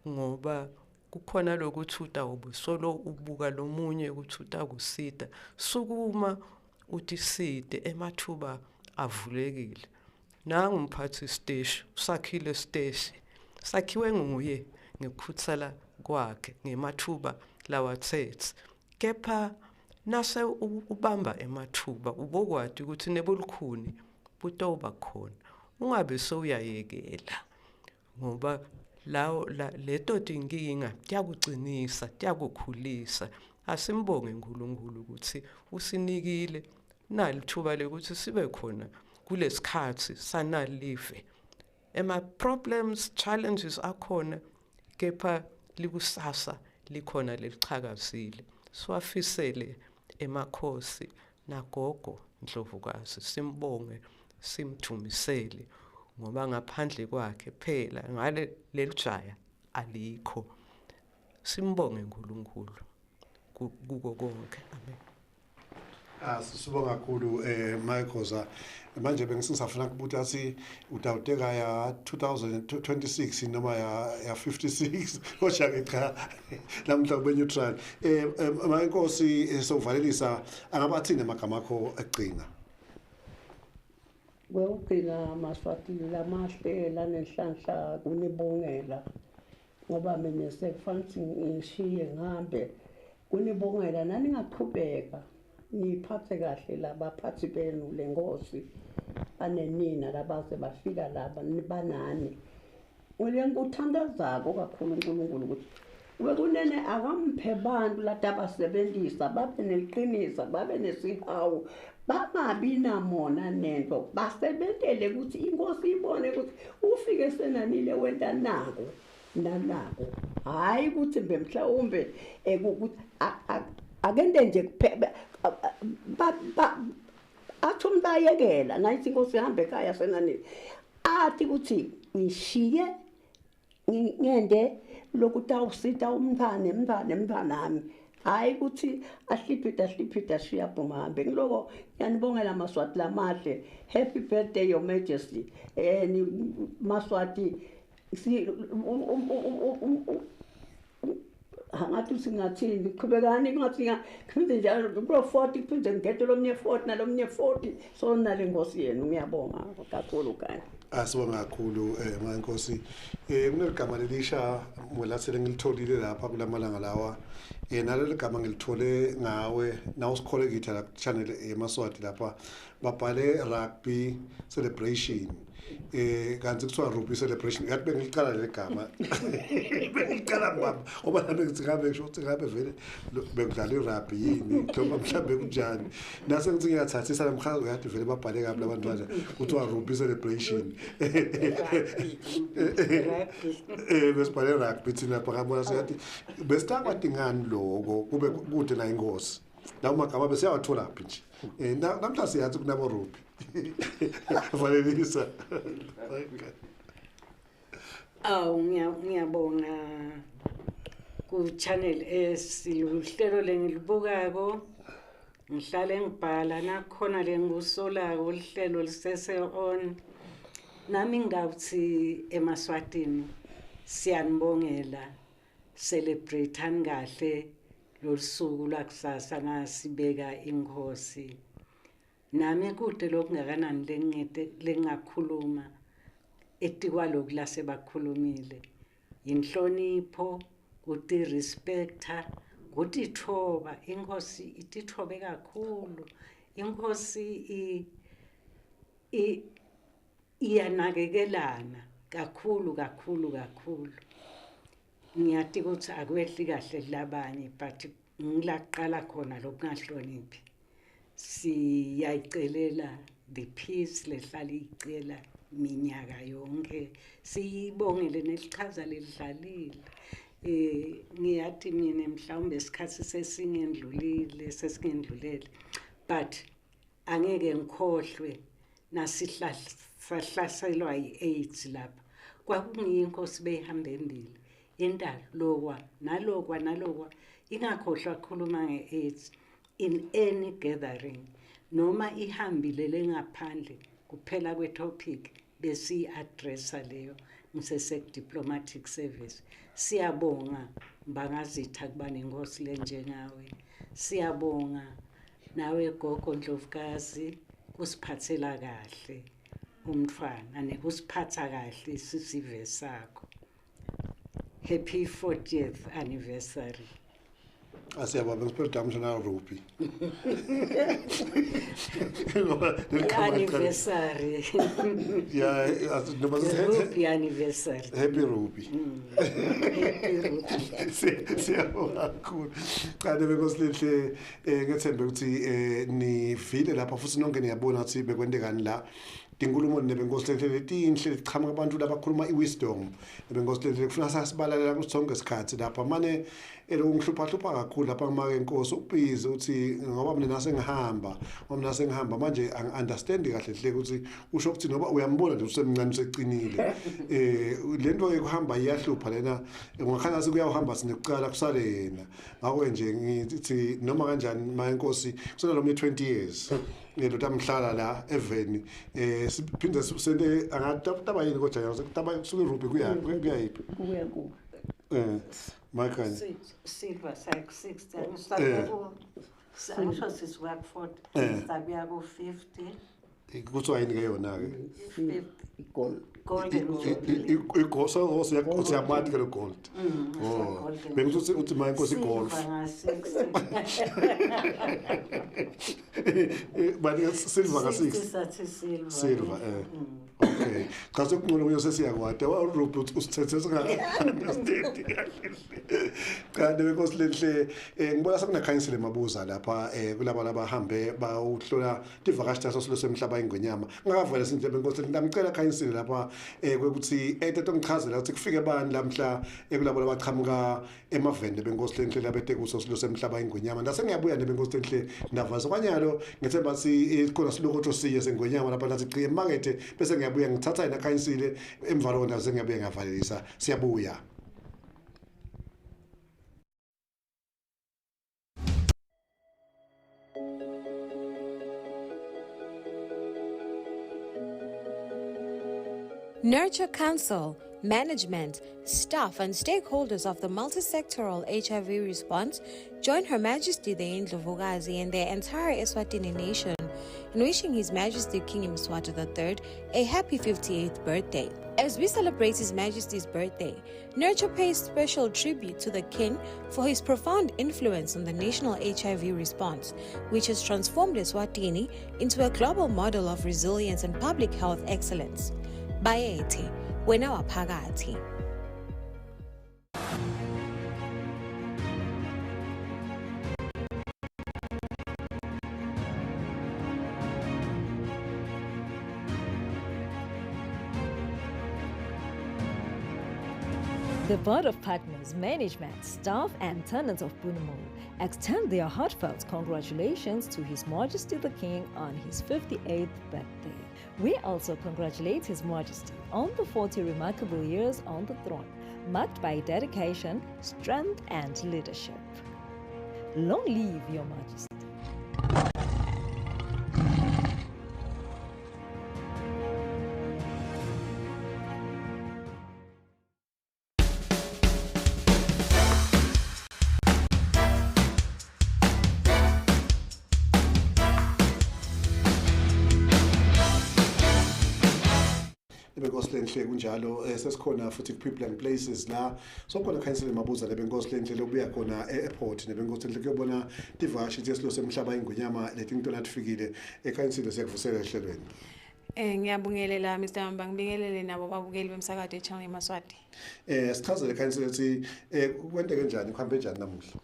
Speaker 2: ngoba kukhona lokuthi utawube solo ubuka lomunye ukuthi utakusida. Sukuma utiside, emathuba avulekile. Nangu umphathi siteshi usakhile, siteshi sakhiwe nguye ngekukhuthala kwakhe ngemathuba lawathethe. Kepha nase ubamba emathuba ubokwati ukuthi nebulukhuni butawuba khona, ungabe sewuyayekela, ngoba lawo leto tinkinga tiyakucinisa, tiyakukhulisa. Asimbonge uNkulunkulu ukuthi usinikile nalithuba lekuthi sibe khona kulesikhathi sanalive. Ema problems, challenges akhona, kepha likusasa likhona lelichakazile. Siwafisele emakhosi nagogo Ndlovukazi, simbonge, simthumisele, ngoba ngaphandle kwakhe phela ngale lelijaya alikho. Simbonge uNkulunkulu kuko konke, amen.
Speaker 1: Ah sibonga kakhulu Michael manje bengisafuna kubuta ukuthi utawuteka ya 2026 noma ya 56 kodwa ke cha namhla kube neutral. Mayinkosi, sovalelisa, angabathini amagama akho ekugcina?
Speaker 4: Kwekugcina, Maswati lamahle lanenhlanhla, kunibongela ngoba mina sekufanele ngishiye ngihambe, kunibongela naningaqhubeka niphathe kahle labaphathi benu, lenkosi banenina labaze bafika laba banani. Ngikuthandazako kakhulu uNkulunkulu ukuthi wekunene akamphe bantu latabasebenzisa babe neliqinisa, babe nesihawu, bangabi namona nento, basebentele ukuthi inkosi ibone ukuthi ufike senanile wenta nako nanako, hhayi ukuthi mbe mhlawumbe ukuthi akente nje kuphela athi umuntu ayekela nayithi inkosi ihambe ekhaya senanile, athi ukuthi ngishiye ngende lokutawusita umntwana nemntwana nemntwanami, hhayi ukuthi ahliphide ahliphide ashiye aphume ahambe. Ngiloko ngiyanibongela, Maswati lamahle. Happy birthday, Your Majesty. Maswati si angathi singathini, qhubekani, kungathi kuphinde njalo kulo 40, kuphinde ngigede lomnye 40 nalomnye 40, so nale nkosi yenu. Ngiyabonga kakhulu kanye.
Speaker 1: Asibonga kakhulu, Mankosi. Kuneligama lelisha mwelasele ngilitholile lapha kulamalanga lawa. Naleli gama ngilithole ngawe nawusikhole kithi la channel eMaswati, lapha babhale rugby celebration, kanti kuthiwa rugby celebration. Yathi bengilicala leli gama, bengilicala baba, ngoba nami ngithi ngabe ngisho ukuthi ngabe vele bekudlala irugby yini noma mhlambe kunjani. Nase ngithi ngiyathathisa namhlanje, uyathi vele babhale kabi labantwana, kuthiwa rugby celebration. Besibhale rugby thina lapha, ngabona sengathi besitakwati ngani loko kube kude na inkosi, lawo magama besiyawathola phi nje. Namhla siyathi kunabo rugby. Valelisa.
Speaker 3: Awu, ngiyabonga ku Channel S, luhlelo lengilibukako, ngihlale ngibhala nakhona lengikusolako, lihlelo lisese on. Nami ngawuthi eMaswatini siyanibongela, celebrateani kahle lolusuku lwakusasa nasibeka inkosi. Nami kude lokungakanani lengete lengakhuluma etikwaloku lasebakhulumile, inhlonipho, kuti-respecta, kutithoba. Inkosi itithobe kakhulu, inkosi iyanakekelana kakhulu kakhulu kakhulu. Ngiyati ukuthi akwehli kahle kulabanye, but ngilaqala khona lokungahloniphi. Siyayicelela the peace lehlala iyicela minyaka yonke, siyibongele nelichaza lelidlalile. Ngiyathi mina mhlawumbe isikhathi sesingendlulile, sesingendlulele, but angeke ngikhohlwe nasihlaselwa yi-AIDS lapha, kwakungiyo inkosi beyihamba embili yenta lokwa nalokwa nalokwa, ingakhohlwa ukukhuluma nge-AIDS in any gathering noma ihambile lengaphandle. Kuphela kwe-topic besiyi-addressa leyo ngisese-diplomatic service. Siyabonga Mbangazitha kuba nenkosi lenjengawe. Siyabonga nawe gogo Ndlovukazi kusiphathela kahle umntfwana nekusiphatha kahle sisive sakho. Happy 40th anniversary.
Speaker 1: Asiyabonga, ngisiphe damu na rugby ngoba leli gama
Speaker 3: Anniversary.
Speaker 1: Ya, noma
Speaker 3: Rugby anniversary.
Speaker 1: Happy rugby.
Speaker 3: Happy rugby.
Speaker 1: Siyabonga kakhulu. Cha, nebenkosi lenhle, ngethembe ukuthi nivile lapha futhi nonke niyabona ukuthi bekwentekani la. Tinkulumo nebenkosi lenhle letinhle letichamuka abantu labakhuluma i-wisdom nebenkosi lenhle kufuna sasibalalela kusonke isikhathi lapha mane elokungihlupha kakhulu lapha ngimake inkosi ubhizi uthi ngoba mina nasengihamba ngoba mina sengihamba manje angi-understand kahle hle ukuthi usho ukuthi ngoba uyambona nje usemncane useqinile. Lento yokuhamba iyahlupha lena, ungakhanya sekuyawuhamba sinekucala kusale yena. Ngakho nje ngithi noma kanjani ma inkosi kusena lo 20 years lo tamhlala la eveni, siphinde sente angataba yini kodwa yazi taba kusuka eRuby kuya kuya yiphi?
Speaker 4: Kuya ku
Speaker 1: Makhanya
Speaker 3: Silver sak 60, angisho angisho sisuka ku 40 sakuya ku 50.
Speaker 1: Kuthiwa yini ke yona ke?
Speaker 4: I-gold.
Speaker 3: Golden jubilee.
Speaker 1: Igoso siyamati ke lo gold. Oh, bengithi uthi ma inkosi golf.
Speaker 3: Silver nga 60.
Speaker 1: Bani silver nga 60?
Speaker 3: Sathi silver.
Speaker 1: Silver, okay, cha, sekungcono kuyo sesiyakwada uRuby usithethe singa-understand kahle. Cha, nebenkosi lenhle, ngibona sekunakhanyisile Mabuza lapha, kulaba labahambe bawuhlola tivakashi taso silo semhlaba ingwenyama. Ngakavele sinje benkosi, ngiyamcela Khanyisile lapha kwekuthi etete ngichazela ukuthi kufike bani lamhla kulabo labachamuka emaveni benkosi lenhle labete kuso silo semhlaba ingwenyama. Ndase ngiyabuya nebenkosi lenhle ndavaza kwanyalo, ngethemba si khona silokotho siye sengwenyama lapha nathi ciye emakethe, bese ngiyabuya ngithatha yena Khanyisile emva lokho ndase ngiyabuya ngiyavalelisa. Siyabuya.
Speaker 7: Nurture Council, management, staff, and stakeholders of the multisectoral HIV response join Her Majesty the Indlovukazi and the entire Eswatini nation in wishing His Majesty King Mswati III a happy 58th birthday. As we celebrate His Majesty's birthday, Nurture pays special tribute to the King for his profound influence on the national HIV response, which has transformed Eswatini into a global model of resilience and public health excellence. Bayethe, wena waphakathi.
Speaker 8: The Board of Partners, management, staff, and tenants of Boonamall extend their heartfelt congratulations to His Majesty the King on his 58th birthday. We also congratulate His Majesty on the 40 remarkable years on the throne, marked by dedication, strength, and leadership. Long live Your Majesty.
Speaker 1: Nebenkosi lenhle, kunjalo, sesikhona futhi ku-people and places la sokhona Khanyisile Mabuza nebenkosi lenhle lokubuya khona e-airport nebenkosi lenhle kuyobona tivakashi tesilo semhlaba ingwenyama letinto latifikile. Ekhanyisile, siyakuvusela ehlelweni.
Speaker 9: Ngiyabingelela Mr. Mamba, ngibingelele nabo babukeli bomsakazo eChannel yeMaswati.
Speaker 1: Sichazele Khanyisile ukuthi kwenteke njani, kuhambe njani namuhla?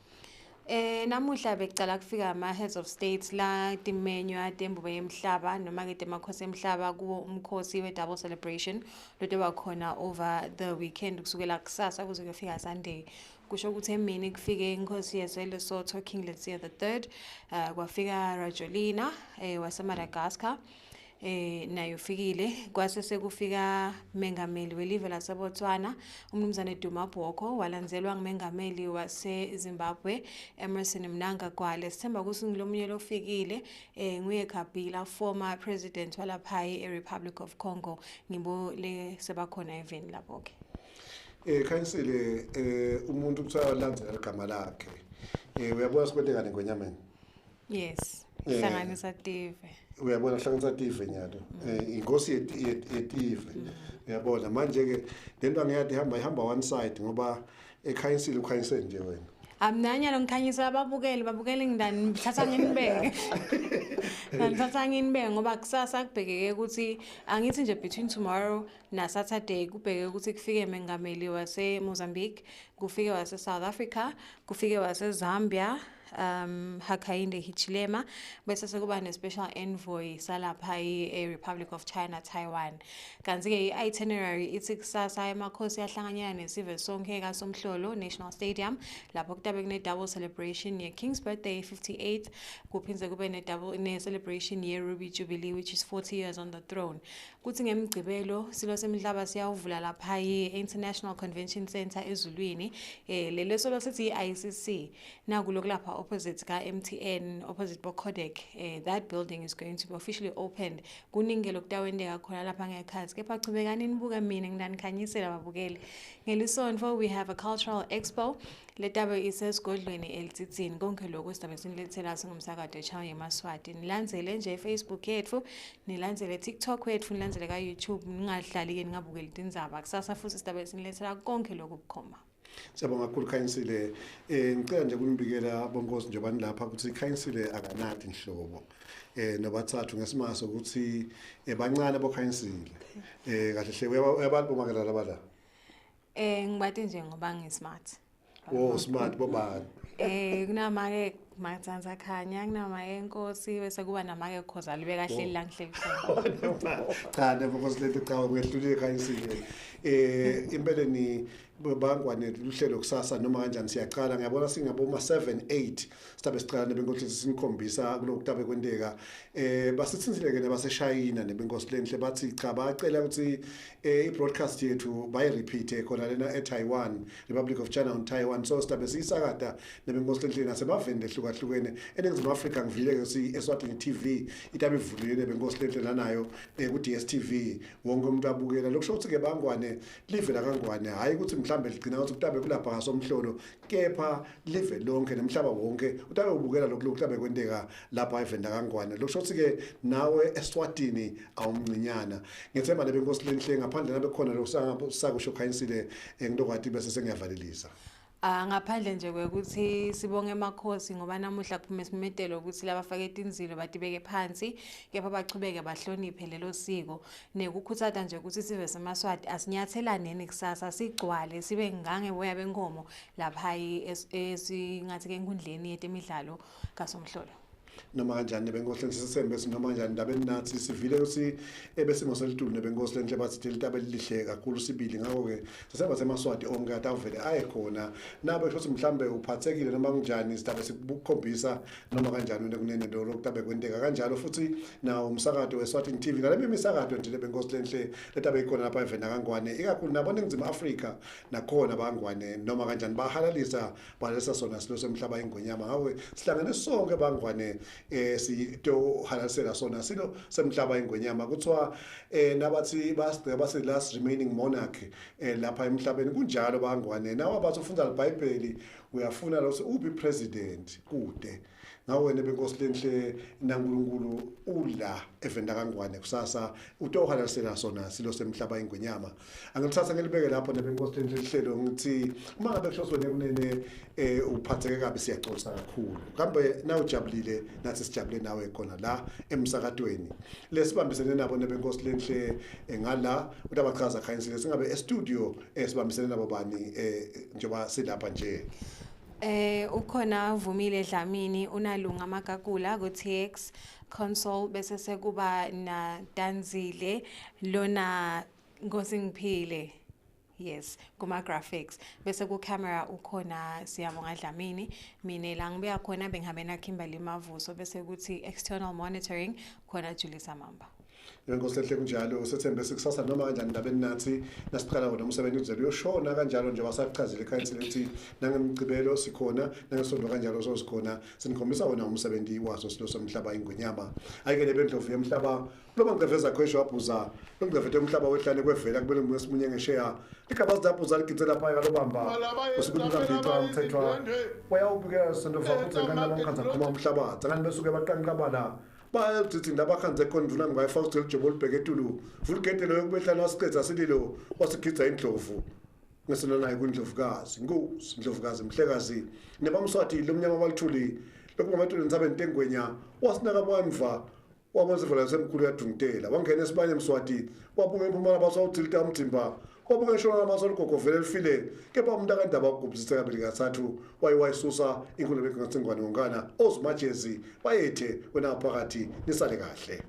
Speaker 9: Namuhla bekucala kufika ama heads of states la timenywa tembube yemhlaba noma ke temakhosi emhlaba kuwo umkhosi we double celebration lotoba khona over the weekend kusukela kusasa kuze kuyofika Sunday. Kusho ukuthi emini kufike inkosi yaseLesotho, King Letsie the Third, kwafika Rajoelina wase Madagascar, naye ufikile, kwase sekufika mengameli welive laseBotswana umnumzane Duma Boko, walandzelwa ngumengameli waseZimbabwe Emerson Mnangagwa. Sithemba ukuthi ngilomunye lofikile nguye Kabila, former president walapha e-Republic of Congo, ngibo le sebakhona eveni lapho ke.
Speaker 1: Khanyisile, umuntu kuthiwa landzela igama lakhe. Uyabona sikwenteka ngwenyameni.
Speaker 9: Yes, hlanganisa tive.
Speaker 1: Uyabona, hlanganisa tive nyalo. Inkosi yetive. Uyabona manje ke lento angiyadi ihamba one side ngoba ekhanyisile ukhanyisele nje wena.
Speaker 9: Amnanya longikhanyisa ababukeli, babukeli ngidani ngithatha nginibeke. Ngithatha nginibeke ngoba kusasa kubhekeke ukuthi angithi nje between tomorrow na Saturday kubheke ukuthi kufike mengameli wase Mozambique, kufike wase South Africa, kufike wase Zambia, Hakainde Hichilema, bese sekuba ne-special envoy salapha e-Republic of China, Taiwan. Kanti-ke i-itinerary ithi kusasa emakhosi ahlanganyela nesive sonke kaSomhlolo National Stadium, lapho kutabe kune-double celebration ye-King's Birthday 58, kuphindze kube ne-double ne-celebration ye-Ruby Jubilee, which is 40 years on the throne. Kuthi ngemgcibelo silo semhlaba siyawuvula lapha e-International Convention Center eZulwini, lelo solo sithi i-ICC, naku lokulapha opposite ka-MTN, opposite boCodec. That building is going to be officially opened. Kuningi lokutawenteka khona lapha ngekhathi, kepha chubekani nibuke mina ngidanikhanyisela babukeli. Ngelisonto we have a cultural expo letabe isesigodlweni elitsitsini. Konke lokhu sidabe sinilethela singumsakazo echawe yemaswati. Nilandzele nje Facebook yethu, nilandzele TikTok wethu, nilandzele ka-YouTube, ningahlali-ke ningabukeli tindzaba. Kusasa futhi sidabe sinilethela konke lokhu bukhoma.
Speaker 1: Siyabonga kakhulu Khanyisile. Ngicela nje kunibikela bonkosi njengoba nilapha ukuthi Khanyisile akanadi inhlobo. Nobathathu ngesimanga sokuthi bancane boKhanyisile. Kahle hle uyabantu bomakela laba la.
Speaker 9: Ngibati nje ngoba ngi-smart.
Speaker 1: Oh, smart bobani?
Speaker 9: Kunamake Matsanza Khanya, kunamake Nkosi, bese kuba namake Khoza libe kahle la ngihleli
Speaker 1: khona. Cha, nebenkosi lento cha kwehlulile Khanyisile. Impeleni bangwane luhlelo kusasa noma kanjani siyaqala, ngiyabona singaboma 7 8 sitabe sicala nebenkosi sinikhombisa kulokhu kutabe kwenteka. Basithinzile ke nabaseshayina nebenkosi lenhle, bathi cha bacela ukuthi i-broadcast yethu bayi-repeat khona lena eTaiwan, Republic of China on Taiwan. So sitabe siyisakata nebenkosi lenhle nasemaveni lehlukahlukene eNingizimu Afrika. Ngivile ke si Eswatini TV itabe ivulile nebenkosi lenhle nanayo ku DStv, wonke umuntu abukela. Lokusho ukuthi ke bangwane live la kangwane, hayi ukuthi mhlambe ligcina ukuthi kutabe kulapha ngasomhlolo, kepha live lonke nemhlaba wonke utabe ubukela lokhu kutabe kwenteka lapha evenda kangwane. Lokusho ukuthi ke nawe eSwatini awumncinyana. Ngethemba lebenkosi lenhle ngaphandle nabe khona lokusakusho Khanyisile, ngitokwathi bese sengiyavalelisa.
Speaker 9: Ngaphandle nje kwekuthi sibonge emakhosi ngoba namuhla kuphume isimemetelo ukuthi labafake tinzilo batibeke phansi, kepha bachubeke bahloniphe lelo siko, nekukhuthaza nje ukuthi sive semaswati asinyathelaneni kusasa sigcwale sibe ngangeboya benkomo lapha esingathi ke enkundleni yetemidlalo kaSomhlolo.
Speaker 1: Noma kanjani nebenkosi lenhle sisembe, noma kanjani ndaba enathi sivile ukuthi ebesimo selitulu nebenkosi lenhle bathi litabe lihle kakhulu sibili. Ngakho-ke sisemba semaswati onke atawuvele aye khona, nabe kusho ukuthi mhlambe uphathekile noma kunjani, sitabe sikukhombisa noma kanjani wena kunene lolo kutabe kwenteka kanjalo. Futhi nawo umsakato weSwatini TV naleminye imisakato nje lebenkosi lenhle letabe ikhona lapha evenda kangwane, ikakhulu nabo Ningizimu Afrika nakhona bangwane noma kanjani bahalalisa balesa sona silo semhlaba ingonyama. Ngakho sihlangene sonke bangwane sitohalalisela sona silo semhlaba ingonyama. Kuthiwa nabathi basigceka base last remaining monarch lapha emhlabeni, kunjalo bangwane. Nawe abathi ufunda iBhayibheli uyafuna lo ubi president kude ngawe wena benkosi lenhle naNkulunkulu ula evenda kangwane kusasa utohalalisela sona silo semhlaba ingonyama. Angilithatha ngilibeke lapho nebenkosi lenhle lihlelo, ngithi uma ngabe kusho wena kunene uphatheke kabi siyaxolisa kakhulu, kambe na ujabulile nathi sijabule nawe khona la emsakatweni lesibambisene nabo nebenkosi lenhle. Ngala utabachaza Khanyisile singabe e-studio sibambisene nabo bani njengoba silapha nje?
Speaker 9: Ukhona Vumile Dlamini, unalunga Magagula ku TX console, bese sekuba na Danzile lona Nkosingiphile, yes, kuma graphics, bese ku camera ukhona Siyabonga Dlamini. Mina la ngibuya khona bengihambe na Kimberly Mavuso, bese kuthi external monitoring khona Julisa Mamba.
Speaker 1: Inkosi lenhle kunjalo, sethembe sikusasa noma kanjani ndabeni nathi nasiqala wona umsebenzi uze uyoshona kanjalo nje wasachazile ekhayisile ukuthi nangemgcibelo sikhona, nangesonto kanjalo so sikhona sinikhombisa wona umsebenzi waso silo somhlaba ingonyama. Ayike lebendlovu yemhlaba loba ngceveza khwesho wabhuza longcevete umhlaba wehlane kwevela kubele ngwesimunye ngesheya ligabazi labhuza ligitse lapha kalobamba usukuthi umthethwa wayawubukela sonto fakuthi ngani abangikhanza khoma umhlaba tsangani besuke baqanqabala bayathi ndabakhanze khona nduna ngayifaka ukuthi lijobo olubheke etulu vulugede loyo kubehlala wasiqedza sililo wasigidza indlovu ngesona naye kundlovukazi inkosi indlovukazi mhlekazi nebamswati lomnyama balithuli lokungamatulu entsabeni tengwenya wasinaka bamva wabona sivala semkhulu yadungutela wangena esibanye mswati wabuka empumalanga basawuthilita umdzimba. Wabuka eshona lamaso olugogo vele lufile, kepha umuntu akandaba ukugubhuzisa kabili kathathu, waye wayisusa inkulumo engathi ngwane wonkana. Ozimajezi bayethe wena phakathi, nisale kahle.